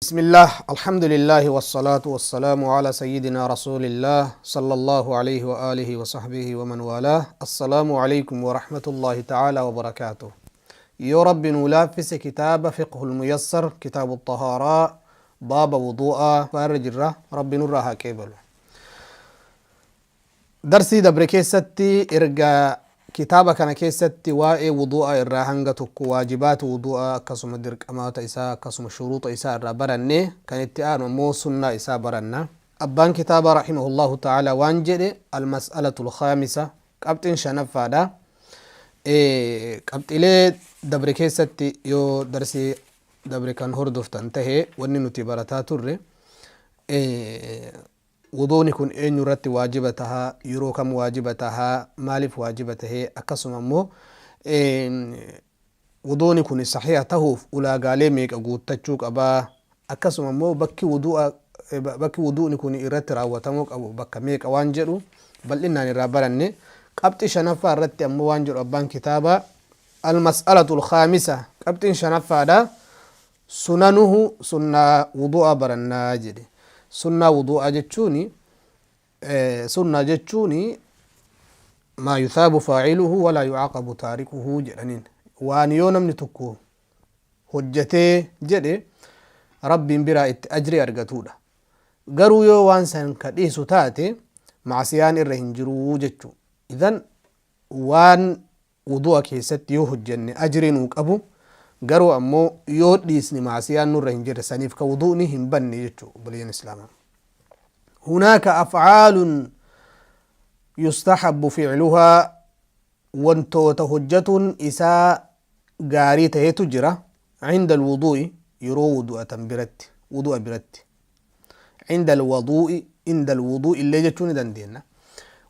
بسم الله، الحمد لله، والصلاة والسلام على سيدنا رسول الله صلى الله عليه وآله وصحبه ومن والاه. السلام عليكم ورحمة الله تعالى وبركاته. Yoo Rabbi nuu laaffise kitaaba فقه الميسر، كتاب الطهارة، باب وضوء irra jirra. Rabbi nurraa haa qeebalu. Darsii dabre keessatti erga kitaaba kana keessatti waa'ee wudu'a irraa hanga tokko, waajibaata wudu'a, akkasuma dirqamaata isaa, akkasuma shuruuxa isaa irraa baranne, kan itti aanu ammoo sunnaa isaa baranna. Abbaan kitaaba رحمه الله تعالى waan jedhe: المسألة الخامسة, qabxiin shanaffaadha. Qabxiilee dabre keessatti, yoo darsii dabre kan hordoftan tahe, wanni nuti barataa turre wuduuni kun eenyu irratti waajiba tahaa, yeroo kam waajiba tahaa, maaliif waajiba tahee, akkasuma ammoo wuduuni kun saxiiha tahuuf ulaagaalee meeqa guuttachuu qabaa, akkasuma ammoo bakki wuduuni kun irratti raawwatamuu qabu bakka meeqa waan jedhu bal'inaan irraa baranne. Qabxii shanaffaa irratti ammoo waan jedhu abbaan kitaaba: المسألة الخامسة, qabxiin shanaffaadha, سننه, sunnaa wudu'a barannaa jedhe. Sunnaa wudu'a jechuuni, sunnaa jechuuni ما يثاب فاعله ولا يعاقب تاركه jedhaniin, waan yoo namni tokko hojjetee jedhe Rabbiin biraa itti ajrii argatudha, garuu yoo waan san ka dhiisu taate macsiyaan irra hin jiruu jechu. Idan waan wudu'a keessatti yoo hojjenne ajrii nuu qabu, garuu ammoo yoo dhiisni macsiyaan nurra hin jirre, saniif ka wudu'ni hin banne jechu. Obboleeyyan islaamaa, هناك أفعال يستحب فعلها, wantoota hojjatuun isaa gaarii tahetu jira, عند الوضوء, yeroo wudu'atan biratti, wudu'a biratti, عند الوضوء, عند الوضوء illee jechuu ni dandeenya.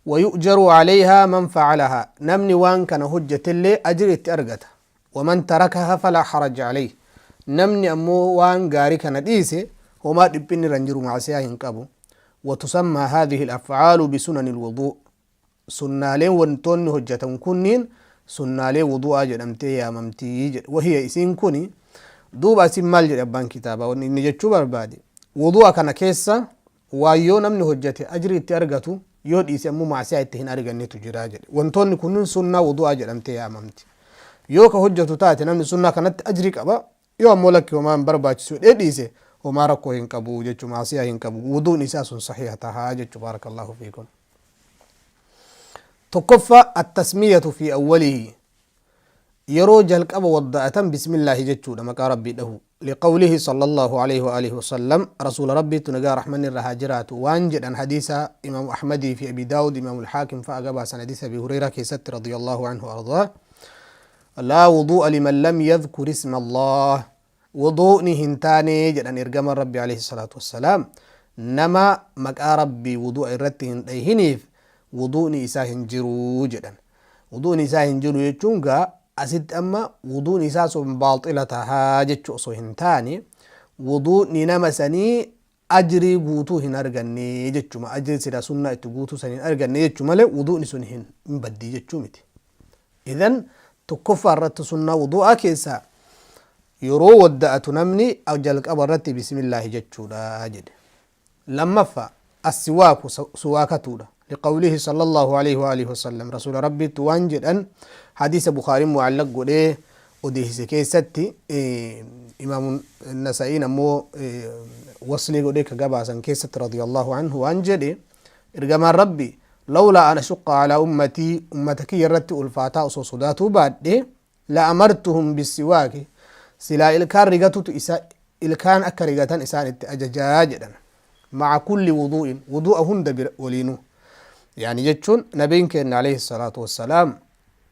ويؤجر عليها من فعلها, namni waan kana hojjetellee ajri itti argata. ومن تركها فلا حرج عليه, namni ammoo waan gaarii kana dhiise homaa dhiphinni irra hin jiru, macsiyaa hin qabu. وتسمى هذه الأفعال بسنن الوضوء, sunnaaleen wantoonni hojjetan kunniin sunnaalee wudu'aa jedhamtee yaamamtii jedhe. وهي, isiin kuni. Duuba asin maal jedhe abbaan kitaabaa? Wanni inni jechuu barbaade, wudu'a kana keessa waan yoo namni hojjete ajri itti argatu, yoo dhiise ammoo macsiyaa itti hin argannetu jira jedhe. Wantoonni kunniin sunnaa wudu'aa jedhamtee yaamamti. Yoo ka hojjetu taate namni sunnaa kanatti ajri qaba, yoo ammoo lakki, homaa hin barbaachisu jedhee dhiise, homaa rakkoo hin qabu jechuu, macsiyaa hin qabu, wuduun isaa sun saxiiha tahaa jechuu. بارك الله فيكم. Tokkoffaa, التسمية في أوله, yeroo jalqaba wadda'atan bismillaahi jechuudha, maqaa Rabbii dhahu. لقوله صلى الله عليه وآله وسلم, rasuula Rabbiitu nagaa rahmanni irra haa jiraatu waan jedhan, hadiisa Imaamu Ahmadii fi Abi Daawud, Imaamu Alxaakim fa'a gabaasan, hadiisa Abi Hureyraa keessatti رضي الله عنه وأرضاه: لا وضوء لمن لم يذكر اسم الله. Wuduu'ni hin taane jedhan ergaman Rabbi عليه الصلاة والسلام, nama maqaa Rabbii wudu'a irratti hin dhayhiniif wuduu'ni isaa hin jiruu jedhan. Wuduu'ni isaa hin jiru jechuun gaa asitti amma wuduun isaa sun baaxila tahaa jechuu osoo hin taane, wuduu'ni nama sanii ajrii guutuu hin arganne jechuma, ajrii sida sunnaa itti guutuu san hin arganne jechu malee wuduu'ni sun hin baddii jechuu miti. Idan tokkoffaa irratti sunnaa wudu'aa keessaa yeroo wadda'atu namni jalqaba irratti bismillaahi jechuudha jedhe. Lammaffaa, السواك, suwaakatuudha. لقوله صلى الله عليه وآله وسلم, rasuula Rabbiitti waan jedhan, hadiisa Bukaariin mucallaq godhee odeessise keessatti, Imaamu Nasa'iin ammoo waslii godhee ka gabaasan keessatti, رضي الله عنه waan jedhe ergamaan Rabbi: لولا أن أشق على أمتي, ummata kiyya irratti ulfaataa osoo sodaatuu baadhe, لأمرتهم بالسواك, silaa ilkaan rigatutu isa ilkaan akka rigatan isaan itti ajajaa jedhan. مع كل وضوء, wudu'a hunda waliinu. Yani jechuun nabiin keenya عليه الصلاة والسلام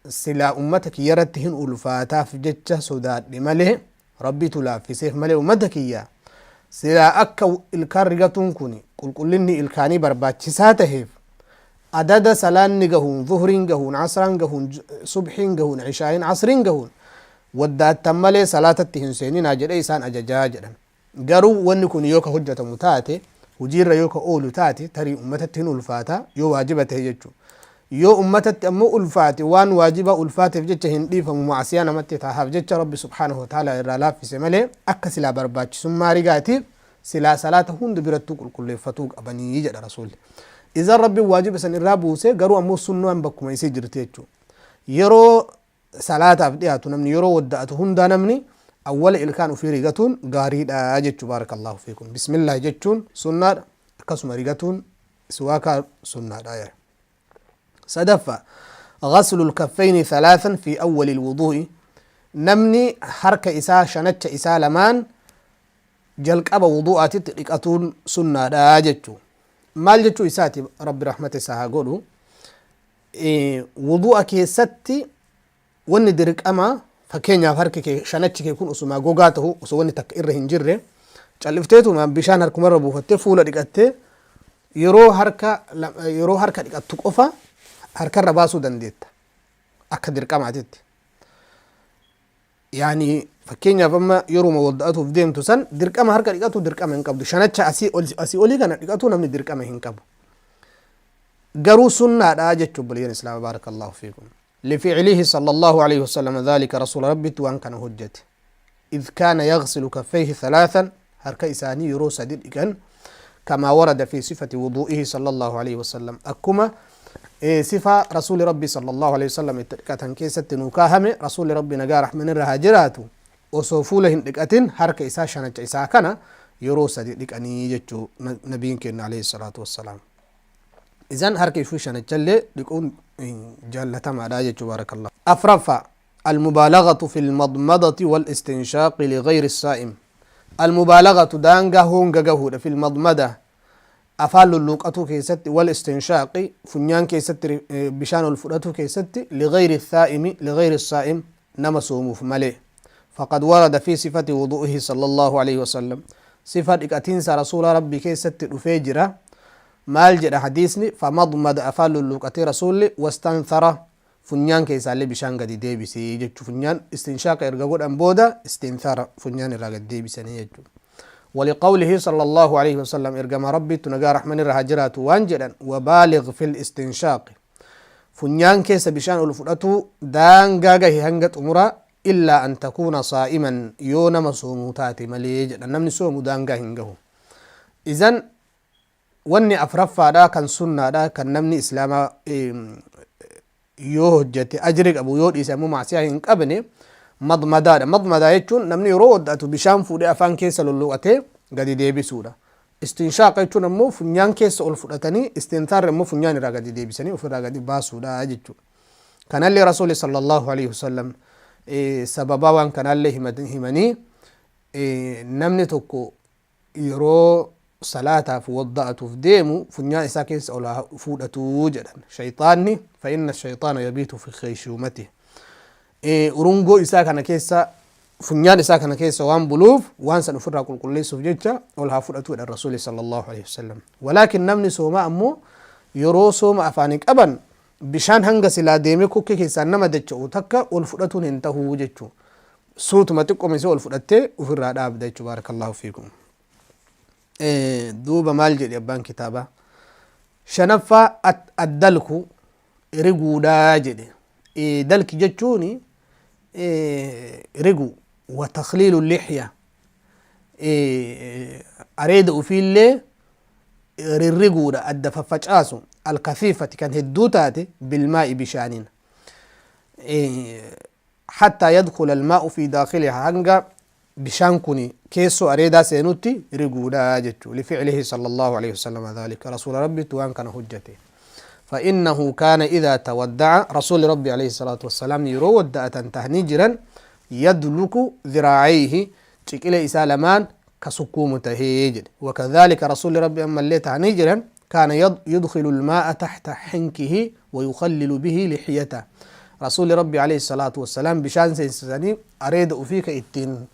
silaa ummata kiyya irratti hin ulfaataaf jecha sodaadhe malee, Rabbitu laaffiseef malee, ummata kiyya silaa akka ilkaan rigatuun kun qulqullinni ilkaanii barbaachisaa taheef, adada salaanni gahuun, zuhriin gahuun, asraan gahuun, subxiin gahuun, cishaayin, asriin gahuun, waddaattan malee salaatatti hin seeninaa jedhe isaan ajajaa jedhan. Garuu wanni kun yoo ka hojjetamu taate, hojiirra yoo ka oolu taate, tarii ummatatti hin ulfaata yoo waajiba tahe jechuu. Yoo ummatatti ammoo ulfaate, waan waajiba ulfaateef jecha hin dhiifamu, macsiyaa namatti tahaaf jecha Rabbi سبحانه وتعالى irraa laaffise malee, akka silaa barbaachisummaa rigaatiif. Silaa salaata hunda birattuu qulqulleeffatuu qabanii jedha Rasuulli. Izan Rabbiin waajiba san irraa buuse, garuu ammoo sunnaan bakkuma isii jirti jechuudha. Yeroo salaataaf dhiyaatu namni, yeroo wadda'atu hundaa namni awwala ilkaan ofii rigatuun gaariidha jechuu. Barakallahu fiikum. Bismillah jechuun sunnaadha, akkasuma rigatuun siwaakaa sunnaadha jedha. Sadaffaa, ghaslul kaffayni thalaasan fi awwalil wuduu'i. Namni harka isaa shanacha isaa lamaan jalqaba wuduu'aatitti dhiqatuun sunnaadha jechuu. Maal jechuu isaati? Rabbi rahmata isaa haa godhu. Wuduu'a keessatti wanni dirqama, fakkeenyaaf harki kee shanachi kee kun osumaa gogaa ta'u, osoo wanni takka irra hin jirre, callifteetuma bishaan harkumarra buufattee fuula dhiqattee, yeroo harka dhiqattu qofa harkarra baasuu dandeetta akka dirqamaatitti. Yaani fakkeenyaaf amma yeruma wadda'atuuf deemtu san dirqama harka dhiqatu dirqama hin qabdu. Shanacha asii olii kana dhiqatu namni dirqama hin qabu. Garuu sunnaadha jechuun, obboleeyyan islaama, baarakallahu fiikum. Lificilihi sallallahu alayhi wasallam dhalika, rasuula Rabbitti waan kana hojjete. Idh kaana yaghsilu kaffayhi thalathan, harka isaanii yeroo sadi dhiqan, kamaa warada fi sifati wuduu'ihi sallallahu alayhi wasallam, akkuma sifa rasuuli Rabbi sallallahu alayhi wasallam itti dhiqatan keessatti nuu kaahame. Rasuuli Rabbi nagaa rahman irra haa jiraatu osoo fuula hin dhiqatin harka isaa shanacha isaa kana yeroo sadi dhiqanii jechuu nabiin keenya alayhi salaatu wassalaam. Isan harka ifuu shanachallee dhiquun jaallatamaadha jechuu. Baarakallah. Afraffaa, المبالغة في المضمضة والاستنشاق لغير الصائم. المبالغة daangaa honga gahuudha, في المضمضة afaan lulluuqatuu keessatti, والاستنشاق funyaan keessatti bishaan ol fudhatuu keessatti, لغير الصائم، لغير الصائم nama soomuuf malee. فقد ورد في صفة وضوئه صلى الله عليه وسلم, sifa dhiqatiinsa rasuula Rabbii keessatti dhufee jira. Maal jedha hadiisni? فمضمض afaan lulluuqatee rasuulli, واستنثر funyaan keessaallee bishaan gadi deebisee jechuu. Funyaan istinshaaqa erga godhan booda استنثار funyaan irraa gadi deebisanii jechuu. ولقوله صلى الله عليه وسلم, ergama Rabbiitu nagaa rahman irra haa jiraatu waan jedhan: وبالغ في الاستنشاق, funyaan keessa bishaan ol fudhatu daangaa gahe hanga xumura, إلا أن تكون صائما, yoo nama soomuu taate malee jedhan. Namni soomu daangaa hin gahu. Izan wanni afraffaadha kan sunnaadha, kan namni islaamaa yoo hojjete ajri qabu, yoo dhiise ammoo macsiyaa hin qabne, madmadaadha. Madmadaa jechuun namni yeroo wadda'atu bishaan fuudhee afaan keessa lulluqatee gadi deebisuudha. Istinshaaqa jechuun ammoo funyaan keessa ol fudhatanii, istintaarri ammoo funyaan irraa gadi deebisanii ofirraa gadi baasuudha jechuudha. Kanallee rasuuli sallallahu alaihi wasallam sababaa waan kanallee himanii, namni tokko yeroo salaataaf wadda'atuuf deemu funyaan isaa keessa ol fuudhatuu jedhan. Shayxaanni, فإن الشيطان يبيت في خيشومته, urungoo isaa kana keessa, funyaan isaa kana keessa waan buluuf, waan san ofirraa qulqulleessuuf jecha ol haa fudhatu jedhan rasuuli sallallahu alaihi wasallam. Walaakin namni soomaa ammoo yeroo sooma afaanii qaban bishaan hanga silaa deemee kokkee keessaan nama dacha'u takka ol fudhatuun hin tahuu jechuu. Suutuma xiqqooma isee ol fudhattee ofirraa dhaabda jechuu. Baarakallahu fiikum. Duuba maal jedhe abbaan kitaabaa? Shanaffaa, الدلك riguudhaa jedhe. Dalki jechuun rigu, وتخليل اللحية, areeda ufiillee rirriguudha, adda faffacaasu, الكثيفة kan hedduu taate, بالماء bishaaniin, حتى يدخل الماء في داخلها, hanga bishaan kun keessoo areedaa seenutti riguudha jechuu. لفعله صلى الله عليه وسلم ذلك, rasuula Rabbitu waan kana hojjete. فإنه كان إذا تودع, رسول ربي عليه الصلاة والسلام yeroo wadda'atan tahanii jiran, يدلك ذراعيه, ciqilee isaa lamaan ka sukkuumu tahee jedhe. وكذلك رسول ربي ammallee tahanii jiran كان يدخل الماء تحت حنكه ويخلل به لحيته. رسول ربي عليه الصلاة والسلام bishaan seensisanii areeda ufii ka ittiin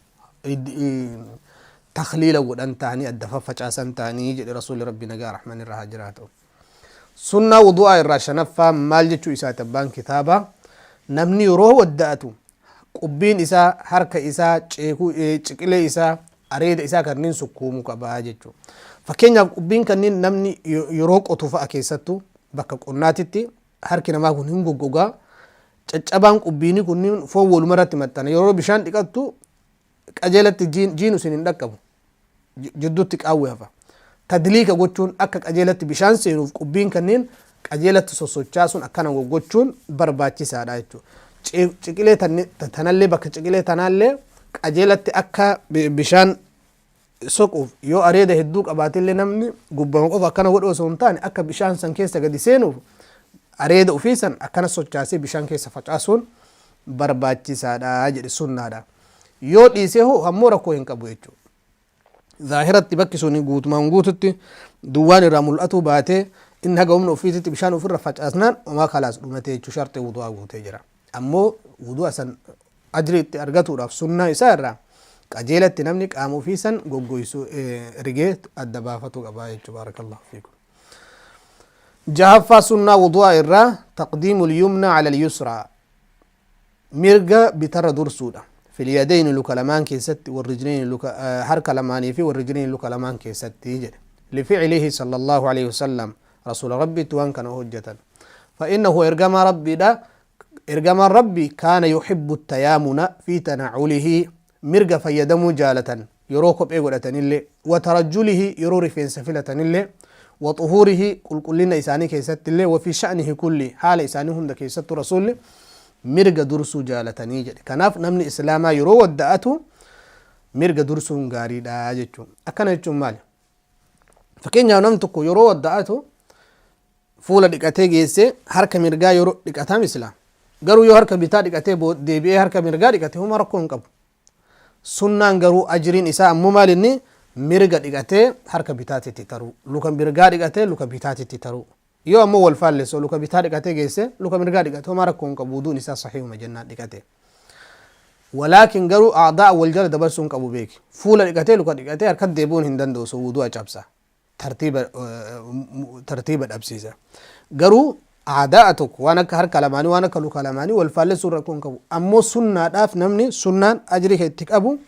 takhliila godhan ta'anii, adda faffacaasan ta'anii jedhe rasuuli Rabbi nagaa rahman irra haa jiraatu. Sunnaa wudu'aa irraa shanaffaa maal jechuu isaati abbaan kitaabaa? Namni yeroo wadda'atu qubbiin isaa, harka isaa, ceekuu, ciqilee isaa, areeda isaa kanneen sukkuumuu qabaa jechuu. Fakkeenyaaf qubbiin kanneen namni yeroo qotu fa'a, keessattuu bakka qonnaatitti, harki namaa kun hin goggogaa. Caccabaan qubbiinii kunniin foon walumarratti maxxana. Yeroo bishaan dhiqattu qajeelatti jiinu isin hin dhaqqabu. Jidduutti qaawwi hafa. Tadliika gochuun akka qajeelatti bishaan seenuuf qubbiin kanneen qajeelatti sossochaasuun akkana gochuun barbaachisaadha jechuudha. Ciqilee tanallee, bakka ciqilee tanaallee qajeelatti akka bishaan soquuf, yoo areeda hedduu qabaatillee namni gubbama qofa akkana godhu osoo hin taane, akka bishaan san keessa gadi seenuuf areeda ofii san akkana sochaasee bishaan keessa facaasuun barbaachisaadha jedhe, sunnaadha. Yoo dhiisee hoo ammoo rakkoo hin qabu jechuudha. Zaahiratti bakki sun guutumaan guututti duwwaan irraa mul'atuu baatee, inni haga humna ofiititti bishaan ofirra facaasnaan homaa kalaas dhumatee jechuudha, sharxii wudu'aa guutee jira. Ammoo wudu'a san ajrii itti argatuudhaaf sunnaa isaa irraa qajeelatti namni qaama ofii san goggoysu, rigee adda baafatu qaba jechuudha. Baarakallahu fiikum. Jahaffaa, sunnaa wudu'aa irraa taqdiimul yumna ala al-yusraa, mirga bitarra dursuudha. Fil yadayni, luka lamaan keessatti, warrijlayni, luka harka lamaanii fi warrijlayni, luka lamaan keessatti jedhe. Lificlihi sallallahu alaihi wasallam, rasuula Rabbiitti waan kana hojjetan. Fa innahu, ergamaa Rabbiidha, ergamaan Rabbi, kaana yuhibbu tayaamuna fi tanaculihi, mirga fayyadamuu jaalatan yeroo kophee godhatanillee, wa tarajjulihi, yeroo rifeensa filatanillee, wa xuhuurihi, qulqullina isaanii keessattillee, wa fi sha'nihi kulli, haala isaanii hunda keessattu rasuulli mirga dursuu jaalatanii jedhe. Kanaaf namni islaamaa yeroo wadda'atu mirga dursuun gaariidha jechuun. Akkana jechuun maali? Fakkeenyaaf, namni tokko yeroo wadda'atu fuula dhiqatee geessee harka mirgaa yeroo dhiqataa misila. Garuu yoo harka bitaa dhiqatee deebi'ee harka mirgaa dhiqate, huma rakkoo hin qabu. Sunnaan garuu ajriin isaa ammoo maal inni? Mirga dhiqatee harka bitaatitti taruu. Luka mirgaa dhiqatee luka bitaatitti taruu. Yoo ammoo wal faallessu, luka bitaa dhiqatee geesse luka mirgaa dhiqate, homaa rakkoo hin qabu, wuduun isaa sahiihuma jennaan dhiqate. Walaakin garuu a'daa wal jala dabarsuu hin qabu, beeki. Fuula dhiqatee luka dhiqatee harkatti deebi'uun hin danda'u, sun wudu'a cabsa. Tartiiba dhabsiisa. Garuu aadaa tokko waan akka harka lamaanii, waan akka luka lamaanii wal faallessuun rakkoo hin qabu. Ammoo sunnaadhaaf namni sunnaan ajrii itti qabu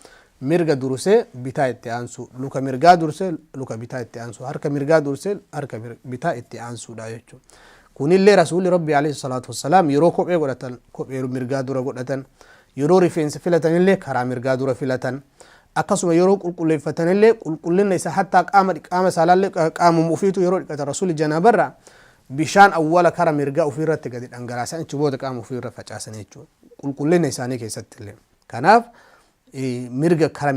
mirga dursee bitaa itti aansuu, luka mirgaa dursee luka bitaa itti aansuu, harka mirgaa dursee harka bitaa itti aansuudha jechuudha. Kunillee rasuulli Rabbi alayhi salaatu wassalaam yeroo kophee godhatan kophee mirgaa dura godhatan, yeroo rifeensa filatanillee karaa mirgaa dura filatan, akkasuma yeroo qulqulleeffatanillee qulqullina isaa hattaa qaama saalaallee, qaamuma ofiitu yeroo dhiqatan, rasuulli janaabarraa bishaan awwala kara mirgaa ofiirratti gadi dhangalaasan, achi booda qaama ofiirra facaasan jechuudha. Qulqullina isaanii keessatti illee. Kanaaf mirga kara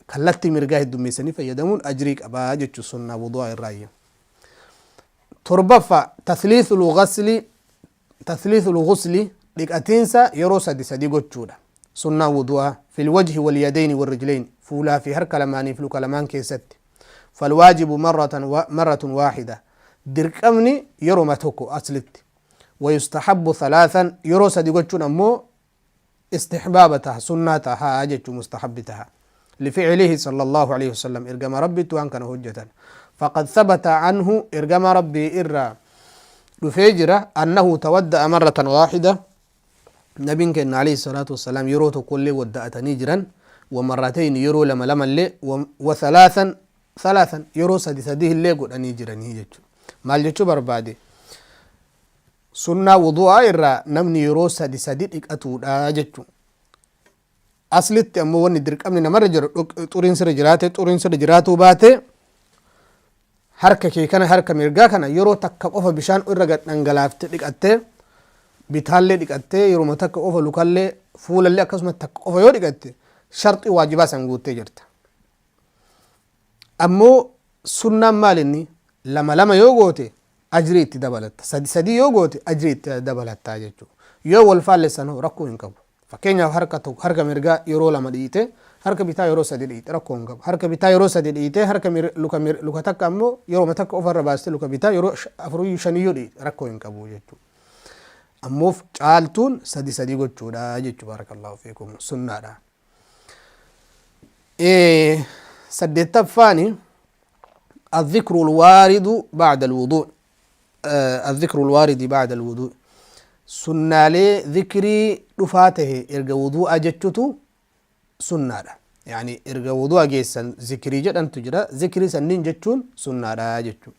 kallattii mirgaa heddummeessanii fayyadamuun ajrii qabaa jechuun sunnaa wudu'aa irraayyi. Torbaffaa, tathliithul ghusli, dhiqatiinsa yeroo sadi sadi gochuudha. Sunnaa wudu'aa fil wajhi wal yadayni wal rijlayn, fuulaa fi harka lamaanii fi luka lamaan keessatti. Falwaajibu marratun waahida, dirqamni yeroma tokko aslitti. Wayustahabbu thalaasan, yeroo sadi gochuun ammoo istihbaaba taha, sunnaa taha jechuu, mustahabbi taha. Lificlihi sallallahu alaihi wasallam, ergama Rabbitti waan kana hojjetan. Faqad thabata anhu, ergama Rabbii irraa dhufee jira, annahu tawadda'a marratan waahida, nabiin kenna alayhi salaatu wassalaam yeroo tokkollee wadda'atanii jiran, wa marratayn, yeroo lama lamallee, wa thalaasan thalaasan, yeroo sadi sadi illee godhanii jiranii jechu. Maal jechuu barbaade? Sunnaa wudu'aa irraa namni yeroo sadi sadi dhiqatuudha jechu. Aslitti ammoo wanni dirqamni namarra jiru, xuriin sirra jiraate, xuriin sirra jiraatuu baate, harka kee kana, harka mirgaa kana yeroo takka qofa bishaan irra gad dhangalaafte dhiqattee, bitaallee dhiqattee yeruma takka qofa, lukallee fuulallee akkasuma takka qofa yoo dhiqatte, sharxii waajibaa san guuttee jirta. Ammoo sunnaan maal inni? Lama lama yoo goote ajrii itti dabalatta, sadi sadi yoo goote ajrii itti dabalatta jechuudha. Yoo wal faallessan hoo rakkoo hin qabu. Fakkeenyaaf, harka tokko, harka mirgaa yeroo lama dhiite, harka bitaa yeroo sadi dhiite, rakkoo hin qabu. Harka bitaa yeroo sadi dhiite, harka luka luka takka ammoo yeroo takka ofarra baaste, luka bitaa yeroo afuriyyuu shaniyyuu dhiite, rakkoo hin qabu jechuudha. Ammoo caaltuun sadi sadi gochuudha jechuudha. Barakallahu fiikum, sunnaadha. Saddeettaffaani, الذكر الوارد بعد الوضوء، الذكر الوارد بعد الوضوء، sunnaalee dhikrii dhufaa tahe erga wudu'a jechutu sunnaadha. Yani erga wudu'a geessan zikrii jedhantu jira, zikrii sanniin jechuun sunnaadha jechu.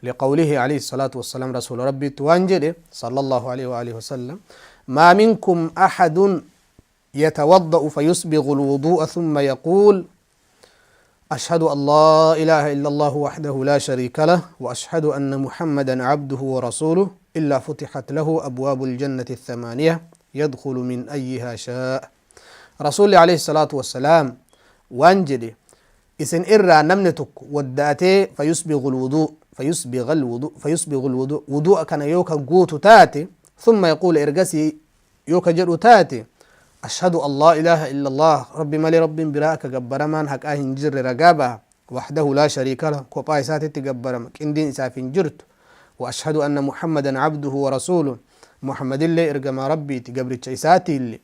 لقوله عليه الصلاة والسلام، رسول ربي waan jedhe صلى الله عليه وآله وسلم: ما منكم أحد يتوضأ فيسبغ الوضوء ثم يقول أشهد أن لا إله إلا الله وحده لا شريك له وأشهد أن محمدا عبده ورسوله إلا فتحت له أبواب الجنة الثمانية يدخل من أيها شاء. رسول عليه الصلاة والسلام وانجلي إسن إرى نمنتك ودأتي فيسبغ الوضوء فيسبغ الوضوء فيسبغ الوضوء وضوء كان يوكا قوت تاتي ثم يقول إرقسي يوكا جرو تاتي أشهد أن لا إله إلا الله ربي مالي رب براك جبرمان هك أهن جر رقابة وحده لا شريك له كوباي ساتي تجبرم كندين سافين جرت وأشهد أن محمدا عبده ورسوله محمد اللي إرجما ربي تجبر ساتي اللي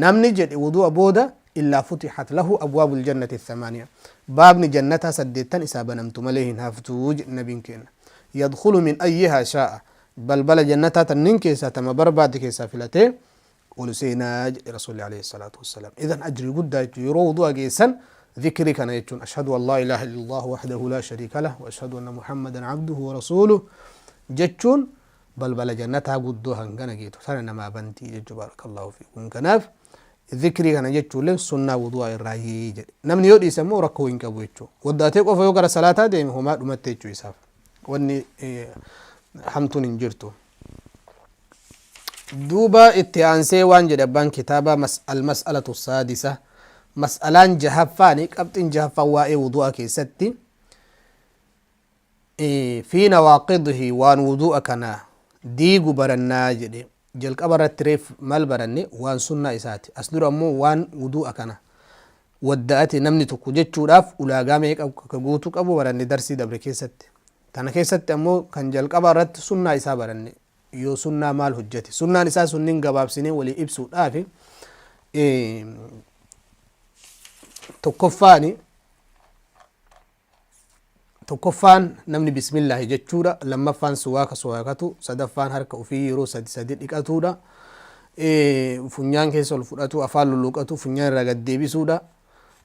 نم نجد وضوء بودا إلا فتحت له أبواب الجنة الثمانية باب جنتها سدتن إسابة نمت مليهن هفتوج نبين كين يدخل من أيها شاء بل بل جنتها تنين كيسا تما برباد كيسا فلتي ولسينا رسول عليه الصلاة والسلام. إذن أجري قد يرو وضوء جيسا ذكري كان يتون أشهد أن لا إله إلا الله وحده لا شريك له وأشهد أن محمدا عبده ورسوله جتون بل بل جنتها قدوها هنغنا جيتو سنة ما بنتي جتو بارك الله فيكم. كناف ذكري كان جتو له سنة وضوء الرأي نمني يودي يسمو ركو إنك بويتو وداتي قف يقرأ صلاة ديم هما دمتيتو يساف واني حمتون انجرتو دوبا اتيانسي وان جدبان كتابة المسألة السادسة مسألان جهفاني قبطين جهفا وائي وضوء كيستي في نواقضه وان وضوء كنا ديغو برنا جدي جلق أبرا التريف مال برني وان سنة إساتي أسدر أمو وان وضوء كنا ودأتي نمني تكو جتشو راف ولا قاميك أو كغوتك أبو برني درسي دبر كيستي تانا كيستي أمو كان جلق أبرا سنة إسا برني يو سنة مال حجتي سنة نساء سنين قباب سنين ولي إبسو آفي تكفان نمني بسم الله جتشورا لما فان سواك سواكتو صدفان هرك وفي يرو سدي سدي إكاتورا فنيان كيسول فراتو أفعل لوكاتو فنيان رقد ديبي سودا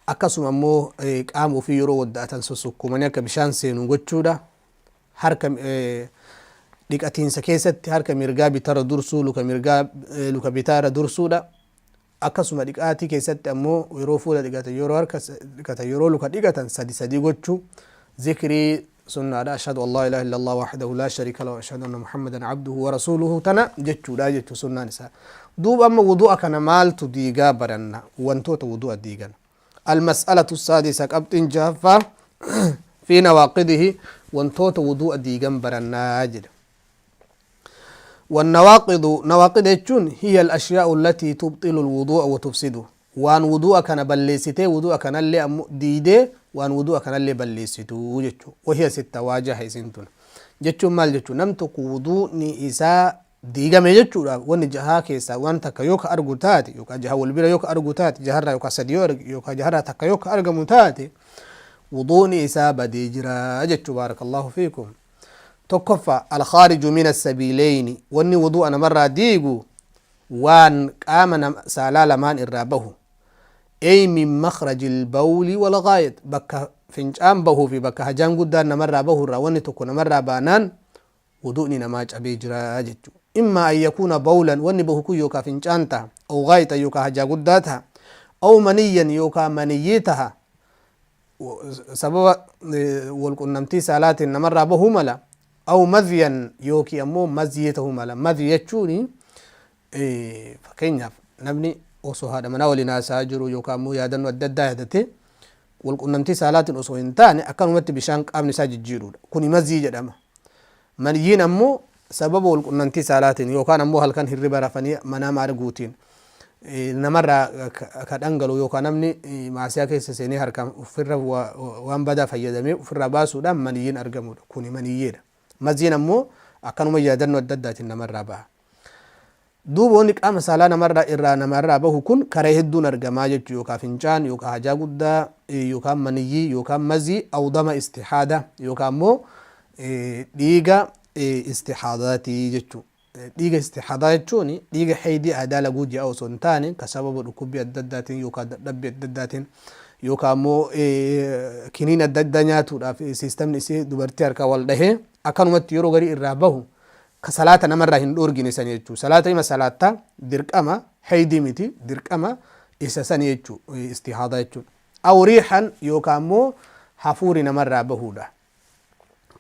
أكاسو ممو قام وفي يرو ودأتن سوسوكو منيا كبشان سينو جتشورا هرك dhiqatiinsa keessatti harka mirgaa bitara dursuu luka mirgaa luka bitaara dursuudha. Akkasuma dhiqaatii keessatti ammoo yeroo fuula dhiqatan yeroo harka dhiqatan yeroo luka dhiqatan sadi sadi gochuu zikrii sunnaadha. Ashhadu an laa ilaaha illallah wahdahu laa shariika lahu wa ashhadu anna muhammadan abduhu wa rasuuluhu tana jechuudha jechuu sunnaan isaa. Duuba amma wudu'a kana maaltu diigaa baranna wantoota wudu'a diigan. Almas'alatu saadisa qabxiin jahaffaa fi nawaaqidihi wantoota wudu'a diigan barannaa jedha. والنواقض نواقض يجون هي الأشياء التي تبطل الوضوء وتفسده وان وضوء كان بلسته وضوء كان اللي ديده وان وضوء كان اللي بلسته جتشو وهي ستة واجه سنتون جتشو مال جتشو نمتك وضوء ني إساء ديغا مي جتشو وان جها كيسا وان تكا يوك أرغو تاتي يوكا جها والبيرا يوك أرغو تاتي جهرا يوكا سديو يوكا جهرا تكا يوك أرغو تاتي وضوء ني إساء بديجرا جتشو بارك الله فيكم. تكفى الخارج من السبيلين واني وضوء أنا مرة ديغو وان قام سالا لمان إرابه أي من مخرج البول والغائط بك فنجان به في بك هجان قدان مرة به واني تكون مرة بانان وضوءني نماج أبي جراجت إما أن يكون بولا واني به كو يوكا فنجانتا أو غائطا يوكا هجا قداتها أو منيا يوكا منيتها سبب والقنمتي سالات نمر به ملا أو مذيا يوكي أمو مذيته ملا مذي يجوني فكينيا نبني أوسو هذا منا ولي ناس هاجرو يوكا مو يادن وددا يادتي والقنمتي سالات أوسو إنتاني أكن مت بشانك أمن ساج جيرو كوني مذي جدما من ين أمو سبب والقنمتي سالات يوكا أمو هل كان هربا رفني منا مارغوتين نمر كدنجلو يوكا نمني مع سياك سيني هركم فر وان بدا فيدمي فر باسو دم منيين أرجمو كوني منيين مزين أمو أكنوا مجادن وددات نمر بها دوب ونك أما سالا نمر إرا نمر به كن كره الدون أرجما جت يوكا فنجان يوكا حاجة قدا يوكا منيي يوكا مزي أو دم استحادة يوكا مو ديجا استحاداتي جتو ديجا استحادة جتوني ديجا حيدي أدالة جوجي أو سنتاني كسبب ركوبي الدداتين يوكا دبي الدداتين يوكا مو كنين الددانياتو في سيستم نسي دبرتي أركا والده أكنوا تيرو غري إرابه كصلاة نمر هن أورجيني سنيتشو صلاة ما صلاة درك أما حيدي متي درك أما إسا سنيتشو استحاضة يتشو أو ريحا يوكا مو Hafuuri namarraa bahuudha.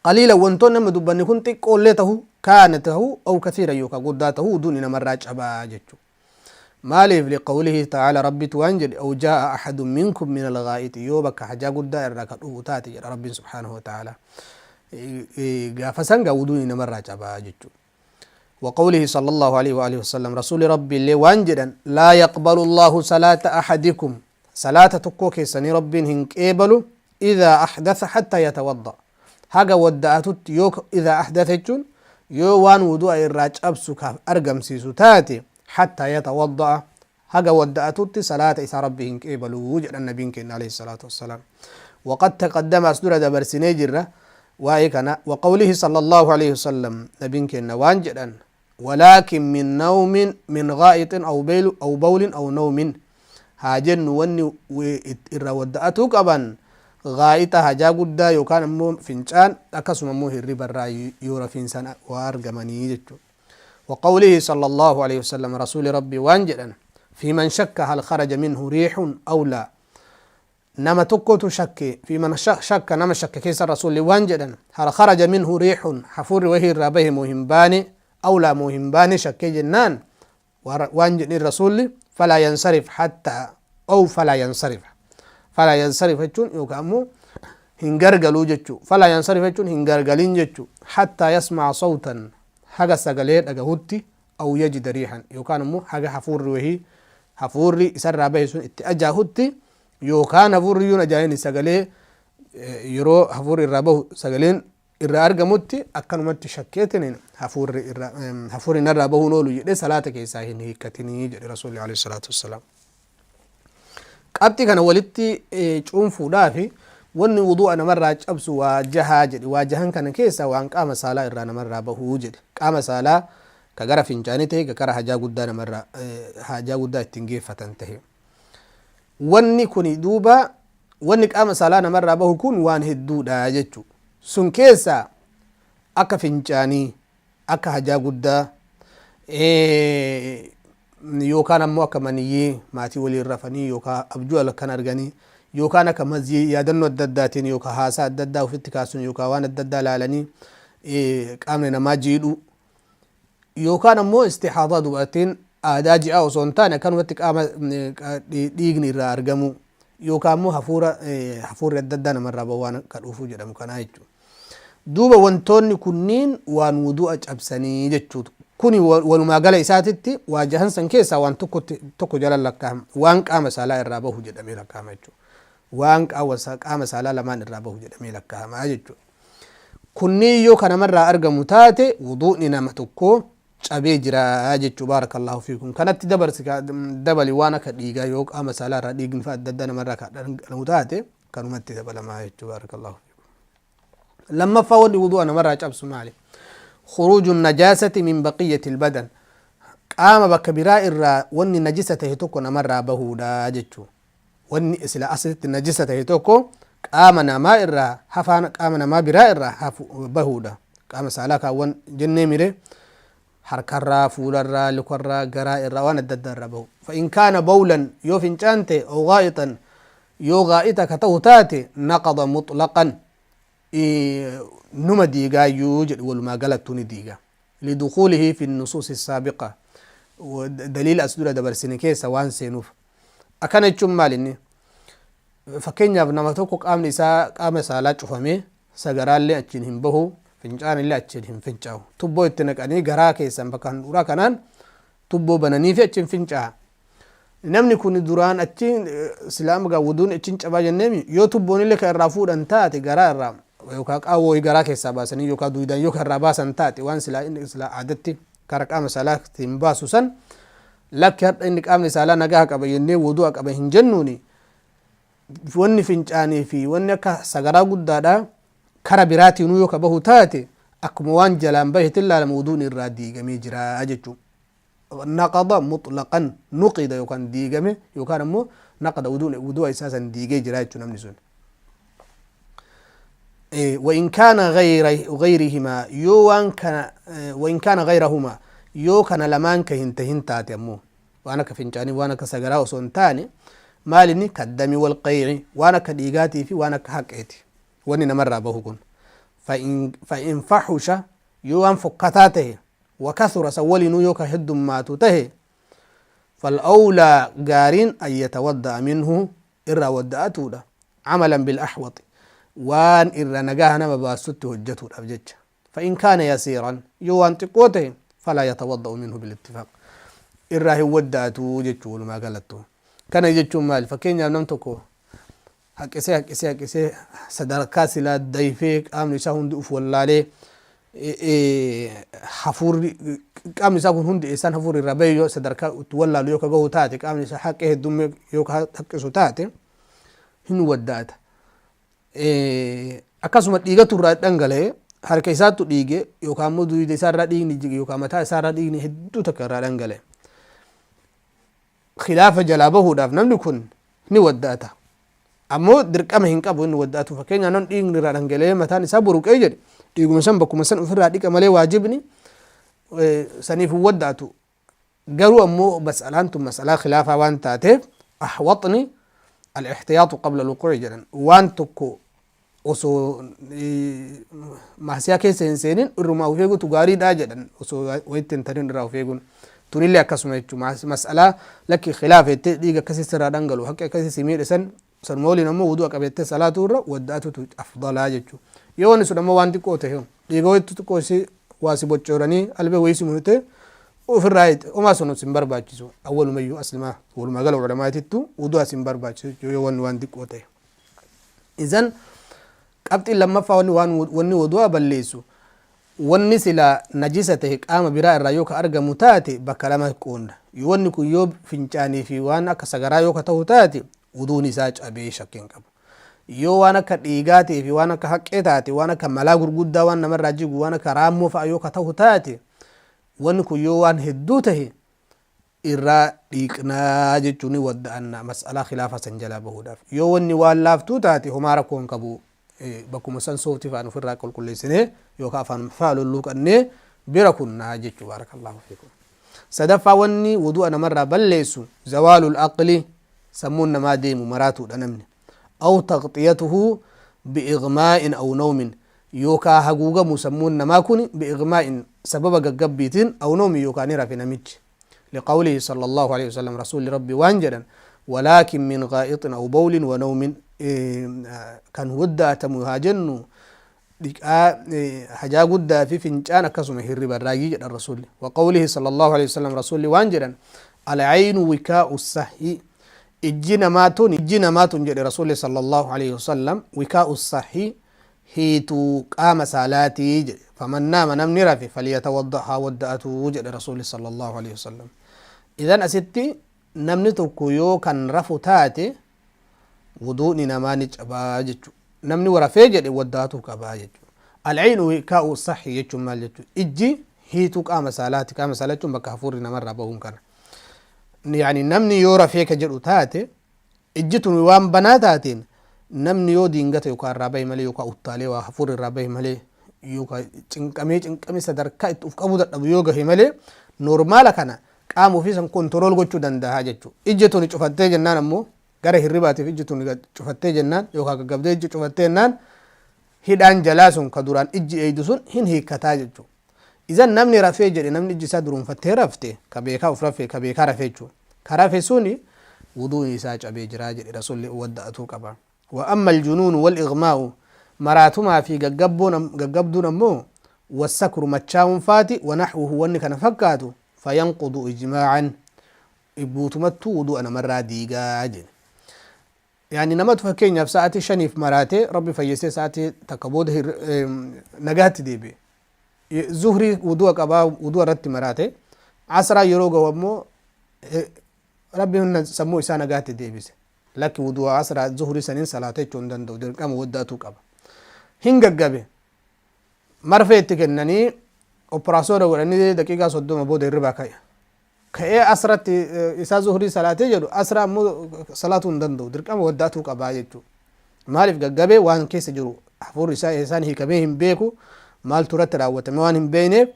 Qaliila, wantoonni amma dubbanni kun xiqqoollee tahu kaana tahu aw kathiira yookaan guddaa tahu, wuduun namarraa cabaa jechu. Maaliif? Liqawlihi ta'aala, Rabbitu waan jedhe: "Aw jaa'a axadun minkum min alghaa'ixi", yoo bakka hajaa guddaa irraa ka dhufu taate jedha Rabbiin subhaanahu wa ta'aala. Gaafa san gaa wuduun namarraa cabaa jechu. وقوله صلى الله عليه وآله وسلم، رسول ربي اللي waan jedhan: "لا يقبل الله صلاة أحدكم", صلاة tokkoo keessanii Rabbiin hin qeebalu, "إذا أحدث حتى يتوضأ", haga wadda'atutti. Yoo إذا أحدث jechuun yoo waan wudu'a irraa cabsu kaaf argamsiisu taate, حتى يتوضأ, haga wadda'atutti salaata isaa Rabbi hin qeebalu jedhan nabiin keenya عليه الصلاة والسلام. وقد تقدم, as dura dabarsinee jirra waa'ee kana. وقوله صلى الله عليه وسلم, nabiin keenya waan jedhan: "ولكن من نوم، من غائط أو بول أو نوم". Haa jennu, wanni irraa wadda'atuu qaban gaa'ixa, hajaa guddaa, yookaan ammoo fincaan, akkasuma ammoo hirribarraa yoo rafiinsaan waa argamanii jechuudha. وقوله صلى الله عليه وسلم, رسول ربي waan jedhan: في من شك هل خرج منه ريح أو لا. Nama tokkotu shakke, في من شك, nama shakke keessa rasuulli waan jedhan: هل خرج منه ريح, hafuurri wahii irraa bahe moo hin baane, أو لا, moo hin baane shakkee jennaan, waan jedhin rasuulli: فلا ينصرف حتى أو فلا ينصرف. فلا ينصرف jechuun yookaan ammoo hin gargaluu jechuu. فلا ينصرف jechuun hin gargalin jechuu. حتى يسمع صوتا, haga sagalee dhagahutti, أو يجد ريحا, yookaan ammoo haga hafuurri wahii, hafuurri isarraa bahe sun itti ajaahutti, yookaan hafuurri yuun ajaa'in sagalee, yeroo hafuurri irraa bahu sagaleen irraa argamutti, akkanumatti shakkeetiniin hafuurri irraa hafuurri narraa bahuun oolu jedhee salaata keessaa hin hiikkatinii jedhe rasuulli عليه الصلاة والسلام. Qabxii kana walitti cuunfuudhaafi, wanni wudu'a namarraa cabsu waa jahaa jedhe. Waa jahan kana keessa waan qaama saalaa irraa namarraa bahuu jedhe. Qaama saalaa ka gara fincaanii ta'e, ka gara hajaa guddaa namarraa hajaa guddaa ittiin geeffatan ta'e. Wanni kuni duuba, wanni qaama saalaa namarraa bahu kun waan hedduudha jechu. Sun keessa akka fincaanii, akka hajaa guddaa, yookaan ammoo akka maniyyii maatii waliin rafanii, yookaan abjuu kan arganii, yookaan akka mazii yaadannoo adda addaatiin, yookaan haasaa adda addaa ofitti kaasuun, yookaan waan adda addaa laalanii qaamni namaa jiidhuu, yookaan ammoo istixaadaa, dubartiin aadaa ji'aa osoo hin taane akkanumatti qaama dhiigni irraa argamu, yookaan ammoo hafuura, hafuurri adda addaa namarraa bahu, waan akka dhuufuu jedhamu kanaa jechuudha. Duuba wantoonni kunniin waan wudu'a cabsanii jechuudha. Kuni walumaa gala isaatitti waa jahan san keessaa waan tokko jala lakkaa'ama. Waan qaama saalaa irraa bahu jedhamee lakkaa'ama jechuudha. Waan qaama saalaa lamaan irraa bahu jedhamee lakkaa'ama jechuudha. Kunniin yoo kanamarraa argamu taate, wudu'ni nama tokko cabee jira jechuu. بارك الله فيكم. Kanatti dabarsi, dabali, waan akka dhiigaa, yoo qaama saalaa irraa dhiigni fa'a adda addaa namarraa kan dhangala'u taate, kanumatti dabalamaa jechuu. بارك الله فيكم. Lammaffaa, wanni wudu'a namarraa cabsu maali? خروج النجاسة من بقية البدن, qaama bakka biraa irraa wanni najisa tahe tokko namarraa bahuudha jechuu. Wanni sila asitti najisa tahe tokko qaama namaa irraa, hafaan qaama namaa biraa irraa bahuudha. Qaama saalaa kaawwan jennee mire, harkarraa, fuularraa, lukarraa, garaa irraa, waan adda addaa irraa bahu. فإن كان بولا, yoo fincaan ta'e, أو غائطا, yoo gaa'ita ka ta'u taate, نقض مطلقا, numa diigaayyuu jedhu, walumaa galattuu ni diiga. لدخوله في النصوص السابقة, daliila as dura dabarsine keessa waan seenuuf. Akkana jechuun maal inni? Fakkeenyaaf, nama tokko qaamni isaa qaama saalaa cufamee, sagaraallee achiin hin bahu, fincaanillee achiin hin fincaa'u, tubboo itti naqanii garaa keessan bakka handhuuraa kanaan tubboo bananii fi achiin fincaa'a. Namni kun duraan achiin silaama gaa wuduun achiin cabaa jenneemi. Yoo tubboonillee ka irraa fuudhan taate, garaa irraa yookaan qaawwoo garaa keessaa baasanii, yookaan duudaan yoo ka irraa baasan taate, waan silaa inni silaa aadatti kara qaama saalaatiin baasu san, lakki, hadha inni qaamni saalaa nagaa qaba jennee wudu'a qaba hin jennuuni. Wanni fincaanii fi wanni akka sagaraa guddaadha kara biraatiinuu yoo ka bahu taate, akkuma waan jalaan bahetin laalama, wuduun irraa diigamee jira jechuu. نقض مطلقا, نقض yookaan diigame, yookaan ammoo نقض, wudu'a isaa san diigee jira jechuu namni sun. وإن كان غير غيرهما yoo waan kana, وإن كان غيرهما, yoo kana lamaan ka hin tahin taate ammoo, waan akka fincaanii, waan akka sagaraa osoo hin taane, maal inni? كالدم والقيع, waan akka dhiigaatii fi waan akka haqeeti. Wanni namarraa bahu kun فإن فحش, yoo waan fokkataa tahe, وكثر, san waliinuu yoo ka heddummaatu tahe, فالأولى gaariin أن يتوضأ منه, irraa wadda'atuudha, عملا بالأحوط, waan irra nagaa nama baasutti hojjetuudhaaf jecha. فإن كان يسيرا, yoo waan xiqqoo tahe, فلا يتوضأ منه بالاتفاق, irraa hin wadda'atu jechuu walumaa galattu. Kana jechuun maali? Fakkeenyaaf, nam tokko haqqisee, haqqisee, haqqisee, sadarkaa silaa dayfee qaamni isaa hundi uf wallaalee, hafuurri qaamni isaa kun hundi eessaan hafuurri irraa bahe yoo sadarkaa itti wallaalu yoo ka gahu taate, qaamni isaa haqqee heddummee yoo ka haqqisu taate, hin wadda'ata. Akkasuma dhiigatu irraa dhangala'e, harka isaattu dhiige, yookaan immoo duyda isaarraa dhiigni jige, yookaan mataa isaarraa dhiigni hedduu takka irraa dhangala'e, khilaafa jalaa bahuudhaaf namni kun ni wadda'ata. Ammoo dirqama hin qabu inni wadda'atu. Fakkeenyaaf, namni dhiigni irraa dhangala'ee mataan isaa buruqee jedhe, dhiiguma san bakkuma san ofirraa dhiqa malee waajibni saniif hin wadda'atu. Garuu ammoo mas'alaan tun mas'alaa khilaafaa waan taateef, ahwaxni الاحتياط قبل الوقوع jedhan. Waan tokko osoo maasiyaa keessa hin seenin irrumaa of eegutu gaariidha jedhan. Osoo wayitti hin tarin irraa of eeguun tunillee akkasuma jechuudha. Mas'alaa lakki khilaafa jettee dhiiga akkasii sirraa dhangalu, haqqi akkasii si miidhe, san sanuma waliin ammoo wudu'a qabeettee salaatu irra wadda'atutu afdalaa jechuudha. Yoo wanni sun ammoo waan xiqqoo ta'e, dhiiga wayitti xiqqoo si waa si boccooranii albee wayii si murte ofirraa homaa sun sin barbaachisu. Awwalumayyuu aslimaa walumaa gala ulamaatittu wudu'a sin barbaachisu yoo wanni waan xiqqoo ta'e. Izan qabxiin lammaffaa, wanni waan wanni wudu'a balleessu, wanni sila najisa ta'e qaama biraa irraa yoo ka argamu taate, bakka lama qoonna. Yoo wanni kun yoo fincaanii fi waan akka sagaraa yoo ka ta'u taate, wuduun isaa cabee, shakkiin qabu. Yoo waan akka dhiigaatii fi waan akka haqqee taate, waan akka malaa gurguddaa, waan namarraa jigu, waan akka raammoo fa'a yoo ka ta'u taate, wanni kun yoo waan hedduu tahe, irraa dhiiqnaa jechuun ni wadda'anna, mas'alaa khilaafa san jalaa bahuudhaaf. Yoo wanni waan laaftuu taate, homaa rakkoo hin qabu, bakkuma san soofti fa'aan ofirraa qulqulleessinee yookaan afaan fa'a lulluuqannee bira kunnaa jechuu. بارك الله فيكم. Sadaffaa, wanni wudu'a namarraa balleessu زوال العقل, sammuun namaa deemu, maraatuudha namni, أو تغطيته بإغماء أو نوم, yookaa haguugamu sammuun namaa kun, بإغماء, sababa gaggabbiitiin, أو نوم, yookaa ni rafe namichi. لقوله صلى الله عليه وسلم, رسول ربي waan jedhan: ولكن من غائط أو بول ونوم. Kan wadda'atamu haa jennu, dhiqaa hajaa guddaa fi fincaan, akkasuma hirriba raagii jedhan Rasulli. وقوله صلى الله عليه وسلم, Rasulli waan jedhan: العين وكاء السهو, ijji namaatun, ijji namaatun jedhe Rasulli صلى الله عليه وسلم, وكاء السهو, hiituu qaama saalaatii jedhe. فمن نام, namni rafe, فليتوضأ, haa wadda'atuu jedhe Rasulli صلى الله عليه وسلم. Idan asitti namni tokko yoo kan rafu taate, wuduuni namaa ni cabaa jechu. Namni rafee jedhe wadda'atuu qabaa jechu. العين وكاء السهو jechuun maal jechu? Ijji hiituu qaama saalaati. Qaama saalaa jechuun bakka hafuurri namarraa bahuun kana. Yani namni yoo rafee ka jedhu taate, ijji tun waan banaa taateen, namni yoo diingata yookaan irraa bahe malee, yookaan uttaalee waa hafuurri irraa bahe malee, yookaan cinqamee cinqamee sadarkaa itti uf qabuu dadhabu yoo gahe malee, normaala kana qaama ofii san control gochuu danda'a jechuudha. Ijji tun cufattee jennaan ammoo, gara hirribaatiif ijji tun cufattee jennaan, yookaan gaggabdee ijji cufattee jennaan, hidhaan jalaa sun ka duraan ijji eeydu sun hin hiikkataa jechuudha. Izan namni rafee jedhe, namni ijji isaa duruunfattee rafte, ka beekaa uf rafe, ka beekaa rafee jechuudha. Ka rafe suni wuduun isaa cabee jiraa jedhe Rasulli, wadda'atuu qaba. وأما الجنون والإغماء, maraatumaa fi gaggabduun ammoo, والسكر, machaa'uun faati, ونحوه, wanni kana fakkaatu, فينقض إجماعا, guutumattuu wudu'a namarraa diigaa jedhe. Yani namatu fakkeenyaaf sa'aatii 5f maraatee, Rabbi fayyisee sa'aatii takka booda nagaatti deebi'e. Zuhrii wudu'a qabaa, wudu'a irratti maraate. Asraa yeroo gahu ammoo Rabbi sammuu isaa nagaatti deebise. Lakki, wudu'a asraa zuhrii saniin salaata jechuu hin danda'u, dirqama wadda'atuu qaba. Hin gaggabe, marfee itti kennanii, operaasyoona godhanii, daqiiqaa 30 booda hirribaa ka'e. Ka'ee asratti isaa zuhrii salaatee jedhu, asraa ammoo salaatuu hin danda'u, dirqama wadda'atuu qabaa jechuudha. Maaliif? Gaggabee waan keessa jiru hafuurri isaa isaan hiikamee hin beeku, maaltu irratti raawwatame waan hin beekneef,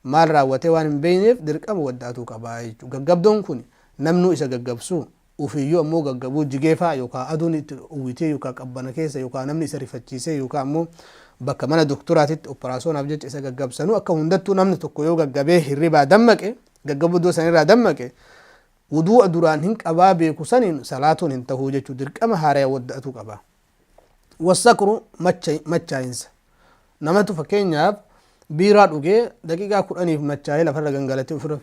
maal raawwatee waan hin beekneef, dirqama wadda'atuu qabaa jechuudha. Gaggabdoon kun namnuu isa gaggabsu. Ufiiyyuu ammoo gaggabuu jigee faa yookaa aduun itti uwwitee yookaa qabbana keessa yookaa namni isa rifachiisee yookaa ammoo bakka mana doktoraatitti operaasoonaaf jecha isa gaggabsanuu akka hundattuu namni tokko yoo gaggabee hirribaa dammaqe, gaggabuu iddoo sanirraa dammaqe, wuduu'a duraan hin qabaa beeku saniin salaatuun hin tahuu jechuu, dirqama haaraya wadda'atuu qaba. Wassakru, machaayinsa. Namatu fakkeenyaaf biiraa dhugee daqiiqaa 10f machaayee lafarra gangalatee ofirra